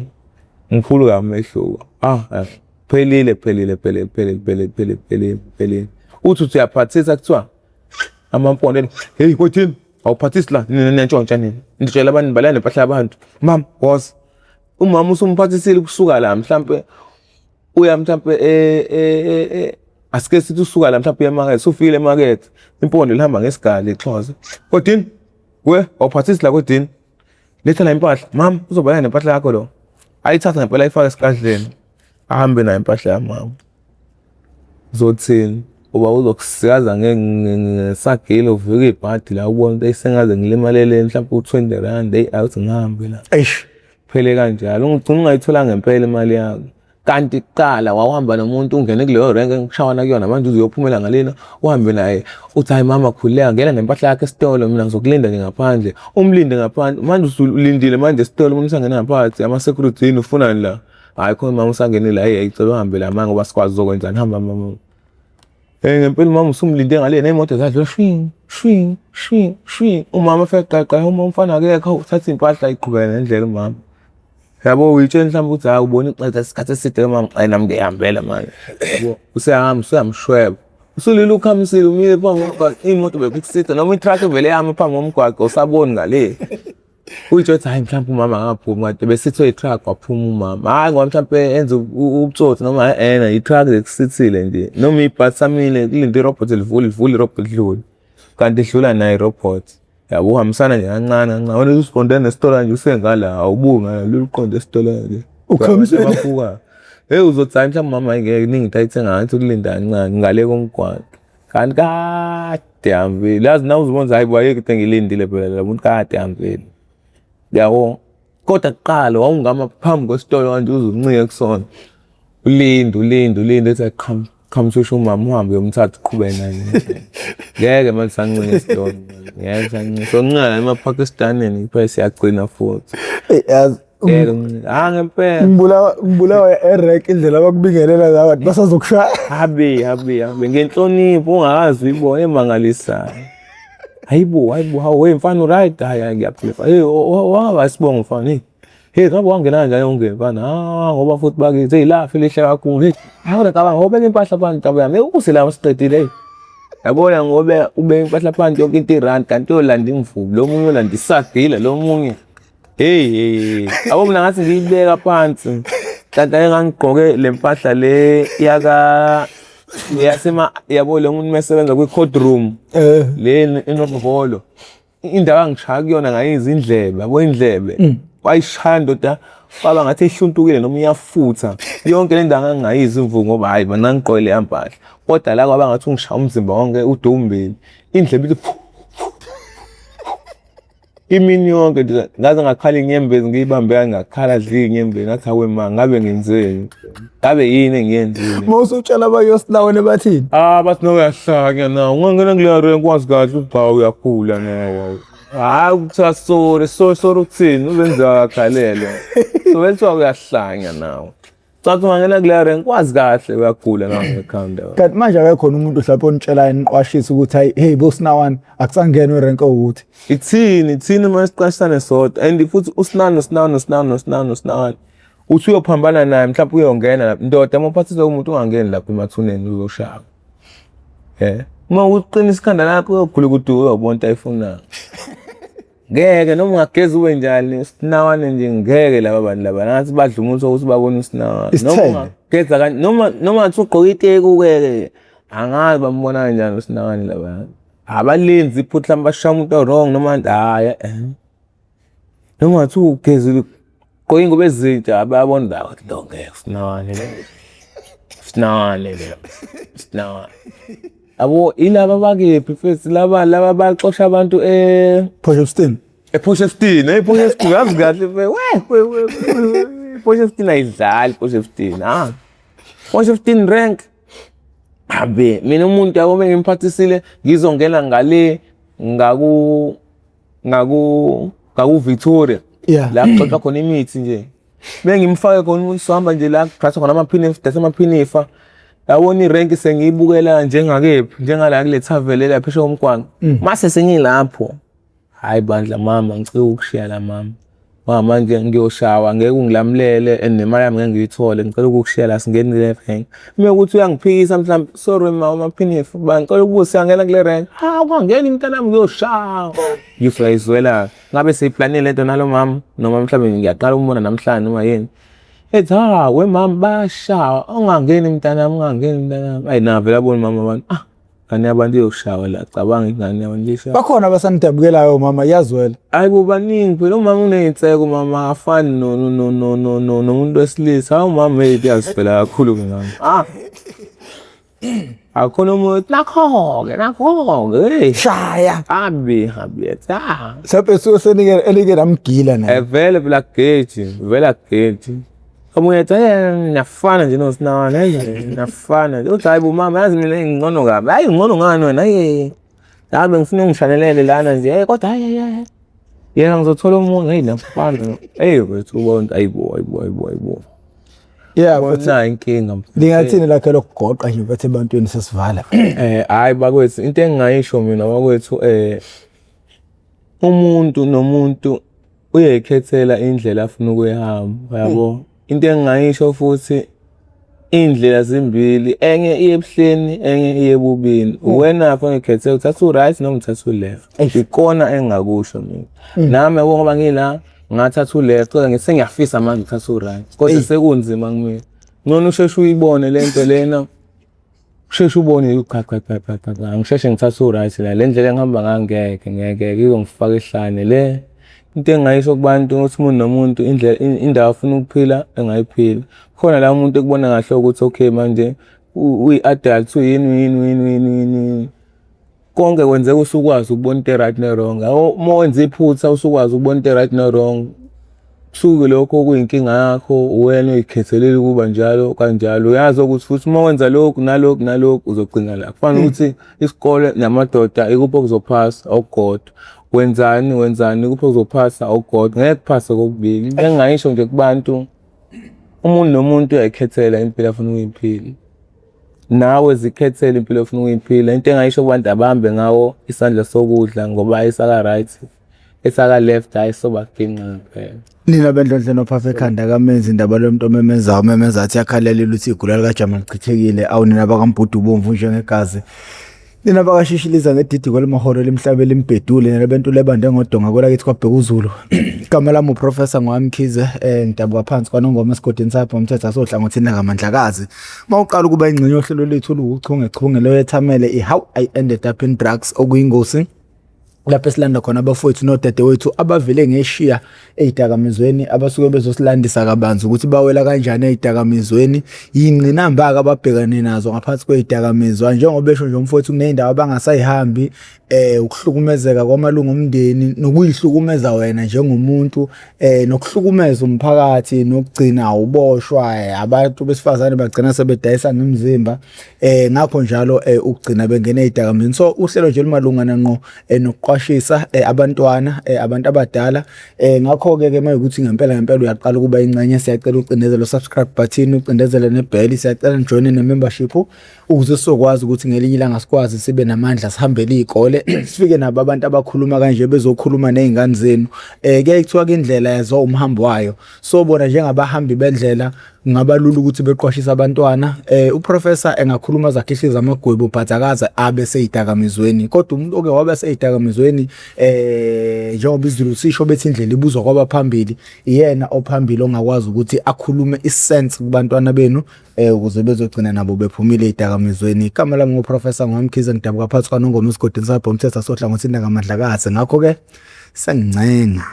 Mkhulu kabi umehluko. Ah phelile phelile phelile phelile phelile phelile phelile phelile. Uthi uthi uyaphathisa kuthiwa amampondo hey kothini awuphathisi la nina niyantshontsha nina. Nitshela abantu nibaleka nempahla yabantu. Mama woza. Umama usumphathisile kusuka la mhlambe uya mhlambe asike sithi usuka la mhlambe uya emakethe usufikile emakethe impondo lihamba ngesigali ixhosa kodini we awuphathisi la kodini letha la impahla mama uzobaleka nempahla yakho lo ayithatha ngempela ayifake esikadleni ahambe nayo impahla yamama uzothini uba uzokusikaza ngesagile uvike ibhadi la ubona ukuthi sengaze ngilimalele mhlawumbe u-20 rand eyi awuthi ngihambe la. Eish. Phele kanjalo ungigcina ungayithola ngempela imali yakho. Kanti kuqala wawuhamba nomuntu ungene kuleyo renke engishawana kuyona manje uze uyophumela ngalena uhambe naye uthi hayi mama khululeka ngena nempahla yakho esitolo mina ngizokulinda nje ngaphandle umlinde ngaphandle manje usulindile manje esitolo umuntu usangena ngaphakathi ama-security yini ufunani la hhayi khona mama usangene la hey cela uhambe la manje ngoba sikwazi uzokwenzani hamba mama. Hey ngempela umama usumlinde ngale ney'moto zadlula shwing shwing shwing shwing umama afike qaqa uma umfana akekho uthatha iy'mpahla iqhubeke nendlela umama. Yabo uyitshela mhlawumbe ukuthi hayi ubona ixesha isikhathi eside mama hayi nami ngiyihambela manje. Yabo useyahamba usuyamshweba. Usulile ukhamisile umile phambi komgwaqo imoto bekusitha noma i-truck ivele yami phambi komgwaqo usaboni ngale. Uyitshela ukuthi hayi mhlawumbe umama akaphumi kade besithwe i-truck waphuma umama. Hhayi ngoba mhlawumbe enze ubutsotsi noma ena i-truck lekusithile nje noma ibhasi samile kulinde irobhothi livule livule irobhothi lidlule. Kanti idlula nayo irobhothi. Yabo uhambisana nje kancane kancane wena usuqonde nesitolo nje usengala awubuki ngala luqonde esitolo nje. Ukhamisile. Babuka. Hey uzothi hayi mhlawumbe mama ngeke kuningi into ayithenga ngathi ukulinda kancane ngale komgwaqo. Kanti kade hambile. Yazi nawe uzibona ukuthi hayi bo ayikho into engiyilindile phela la muntu kade hambile. Yabo. Kodwa kuqala wawungama phambi kwesitolo kanje uze uncike kusona. Ulinde ulinde ulinde ethi qham qhamushusha umama uhambe uyomthatha uqhubeke naye. Ngeke manje sancike esitolo. Ngeke sancike. Soncika la emaPakistanini phela siyagcina futhi. Eyi, yazi Ngeke ngincike. Ah ngempela. ngibulawa erek indlela abakubingelela ngayo abantu basazokushaya. Habe habe habe ngenhlonipho ungakazi uyibone emangalisayo. Hayibo hayibo hawu hey mfana right hayi hayi ngiyaphila. Hey wangaba isibongo mfana hey. Hey ngabe wangena kanjani ungene mfana? Ah ngoba futhi bakithi hey lafi lihle kakhulu. Hey hawu ngicabanga ngobeka impahla phansi ngicabanga yami. Hey use la siqedile hey. Yabona ngoba ubeka impahla phansi yonke into irand kanti uyolanda imvubu lo munye uyolanda isagila lo munye. Hey hey. Yabo mina ngathi ngiyibeka phansi. Kanti engangigqoke le mpahla le yaka yasema yabo lo muntu mesebenza kwi court room. Eh. Le enobuholo. Indawo angishaya kuyona ngayiza indlebe, yabo indlebe. Wayishaya ndoda kwaba ngathi ihluntukile noma iyafutha. Yonke le ndawo ngangingayizi imvubu ngoba hayi mina ngigqoke leya mpahla. Kodwa la kwaba ngathi ungishaya umzimba wonke udumbile. Indlebe ithi imini yonke nje ngaze ngakhala inyembezi ngiyibambe ngakhala dli inyembezi ngathi awe ma ngabe ngenzeni ngabe yini engiyenzile Uma usutshela abayosilawona bathini? Ah bathi no uyahlanya na ungangena kuleya renk wazi kahle ukuthi cha uyakhula nawe hayi kuthiwa sorry sorry sorry ukuthini uzenza akhalele so bethiwa uyahlanya nawe Cathi ungangena kuleya renk wazi kahle uyagula nawe ngekhanda. Kanti manje akakhona umuntu mhlawumbe onitshelayo niqwashisa ukuthi hayi hey bosinawana akusangenwe erenke ukuthi. Ithini ithini uma siqashisane sodwa and futhi usinani nosinani nosinani nosinani nosinani uthi uyophambana naye mhlawumbe uyongena lapha ndoda uma uphathiswe umuntu ungangeni lapha emathuneni uzoshaya. Eh uma uqina isikhanda lakho uyogula ukuthi uyobona into ayifunayo. Ngeke noma ungageza ube njani usinawane nje ngeke laba bantu laba ngathi badla umuntu ukuthi babone usinawane noma ungageza kanje noma noma ngathi ugqoke iteku ke angazi bambona kanjani usinawane laba abalenzi iphutha mhlawumbe bashaya umuntu o-wrong noma hhayi eh. Noma ngathi ugezile ugqoke ingubo ezintsha bayabona la ukuthi lo ngeke usinawane lo usinawane lo usinawane Yabo ilaba bakephi mfethu laba laba baxosha abantu e Potchefstroom. ePotchefstroom, hey Potchefstroom yazi kahle mfe. We we we. Potchefstroom ayidlali Potchefstroom. Ah. Potchefstroom rank. Abe mina umuntu yabo bengimphathisile ngizongena ngale ngaku ngaku ngaku Victoria. Yeah. La kuxoxa khona imithi nje. Bengimfake khona umuntu sohamba nje la kuphathwa khona amaphinifa, dasa amaphinifa. Yabona irenki sengiyibukela njengakephi, njengala kule thaveni la phesheya komgwaqo. Mase sengilapho. Hayi bandla mama ngicela ukushiya la mama. Ngoba manje ngiyoshawa ngeke ungilamulele and nemali yami ngeke ngiyithole ngicela ukukushiya la singeni kule renki. Uma ukuthi uyangiphikisa mhlawumbe sorry ma amaphinifa ba ngicela ukubuza siyangena kule renki. Ha ungangeni mntanami ngiyoshawa. Ngizwayizwela ngabe seyiplanile lento nalo mama noma mhlawumbe ngiyaqala ukumbona namhlanje noma yini. Ethi ha we mama bayashawa ungangeni mntanami ungangeni mntanami. Ayi navele abona mama abantu ah ngane yabantu iyoshawa la cabanga ingane yabantu iyoshawa. Bakhona abasanidabukelayo mama iyazwela. Hayi bo baningi phela umama uney'nseko umama akafani nomuntu wesilisa. Hawu umama hey kuyazwela kakhulu ngami. Ah. Akhona umuntu nakho-ke nakho-ke hey. Shaya. Habi habi ah. Mhlawumbe suke senike elike namgila naye. Eh vele phela geji, vele geji. Omunye ethi hey niyafana nje noSinawana, hey niyafana. Uthi hayi bo mama yazi mina ngingcono kabi. Hayi ngcono ngani wena? Hey. Hayi bengifuna ungishanelele lana nje. Hey kodwa hayi hayi. Yena ngizothola omunye hey niyafana. Hey wethu ubona hayibo hayibo hayibo hayibo. Yeah, but Nayo inkinga. lingathini lakhe lokugoqa nje bethe ebantwini sesivala. Eh hayi bakwethu into engingayisho mina bakwethu eh umuntu nomuntu uyayikhethela indlela afuna ukuyihamba yabo. Into engingayisho futhi indlela zimbili enye iye ebuhleni enye iye ebubini. Wena fanele ukhethe uthatha u-right noma uthatha u-left. Ikona engingakusho mina. Nami yabo ngoba ngila ngathatha u-left kodwa ngithi sengiyafisa manje ukuthatha u-right kodwa sekunzima kumina. Ngcono usheshe uyibone le nto lena usheshe ubone cha cha cha cha cha cha ngisheshe ngithathe u-right la le ndlela engihamba ngayo ngeke ngeke ngeke izongifaka ehlane le Into engingayisho kubantu ukuthi umuntu nomuntu indlela indawo afuna ukuphila engayiphila. Khona la umuntu ekubona kahle ukuthi okay manje uyi-adult uyini uyini uyini uyini uyini. Konke kwenzeka usukwazi ukubona into e-right ne-wrong. Uma wenza iphutha usukwazi ukubona into e-right ne-wrong. Kusuke lokho kuyinkinga yakho uwena oyikhethelile ukuba njalo kanjalo. Uyazi ukuthi futhi uma wenza lokhu nalokhu nalokhu uzogcina la. Kufana ukuthi isikole namadoda ikuphi okuzophasa okukodwa. Wenzani wenzani ikuphi okuzophasa okukodwa. Ngeke kuphase kokubili. Into engingayisho nje kubantu umuntu nomuntu uyayikhethela impilo afuna ukuyiphila. Nawe zikhethele impilo ofuna ukuyiphila. Into engayisho kubantu abahambe ngawo isandla sokudla ngoba esaka-right esaka-left hhayi sobaginqa ngempela. Nina bendlondle nophapha ekhanda kamenzi indaba lomuntu omemezayo umemeza athi yakhalela ukuthi igula likajama lichithekile awu nina bakambhudu ubomvu njengegazi nina bakashishiliza ngedidi kwelimaholo limhlabe limbhedule nina bentula ebande ngodonga kwelakithi kwabhekuzulu igama lami uprofessor ngowamkhize eh ngidabuka phansi kwanongoma esigodini sapho ngomthetho asohlangothini lakamandlakazi uma uqala ukuba ingxenye yohlelo lethu oluwuchungechunge loyethamele i-how I ended up in drugs okuyingosi lapho esilanda khona abafowethu nodadewethu abavele ngeshiya ey'dakamizweni abasuke bezosilandisa kabanzi ukuthi bawela kanjani ey'dakamizweni yingqinamba-ke ababhekane nazo ngaphansi kwey'dakamizwa njengoba esho nje umfowethu kuney'ndawo abangasayihambi eh ukuhlukumezeka kwamalungu omndeni nokuyihlukumeza wena njengomuntu eh nokuhlukumeza umphakathi nokugcina uboshwa eh, abantu besifazane bagcina sebedayisa ngemizimba eh ngakho njalo eh, ukugcina bengena ezidakamizweni so uhlelo nje lumalungana ngqo eh, nokuqwashisa eh, abantwana eh, abantu abadala eh ngakho ke ke mayukuthi ngempela ngempela uyaqala ukuba ingxenye siyacela ucindezele subscribe button ucindezele nebell siyacela nijoin ne membership ukuze sizokwazi ukuthi ngelinye ilanga sikwazi sibe namandla sihambele izikole sifike nabo abantu abakhuluma kanje bezokhuluma nezingane zenu eh kuyaye kuthiwa ke indlela yazo umhambo wayo so bona njengabahambi bendlela kungaba lula ukuthi beqwashise abantwana eh uprofessor engakhuluma zakhihliza amagwebu but akaze abe seyidakamizweni kodwa umuntu oke wabe seyidakamizweni eh njengoba izulu sisho bethi indlela ibuzwa kwabaphambili iyena ophambili ongakwazi ukuthi akhulume isense kubantwana benu eh ukuze bezogcina nabo bephumile ezidakamizweni igama lami nguprofessor Ngwamkhize ngidabuka phansi kwaNongoma esigodini sabhomthetha sohlangothini lakaMandlakazi ngakho ke sengincenga.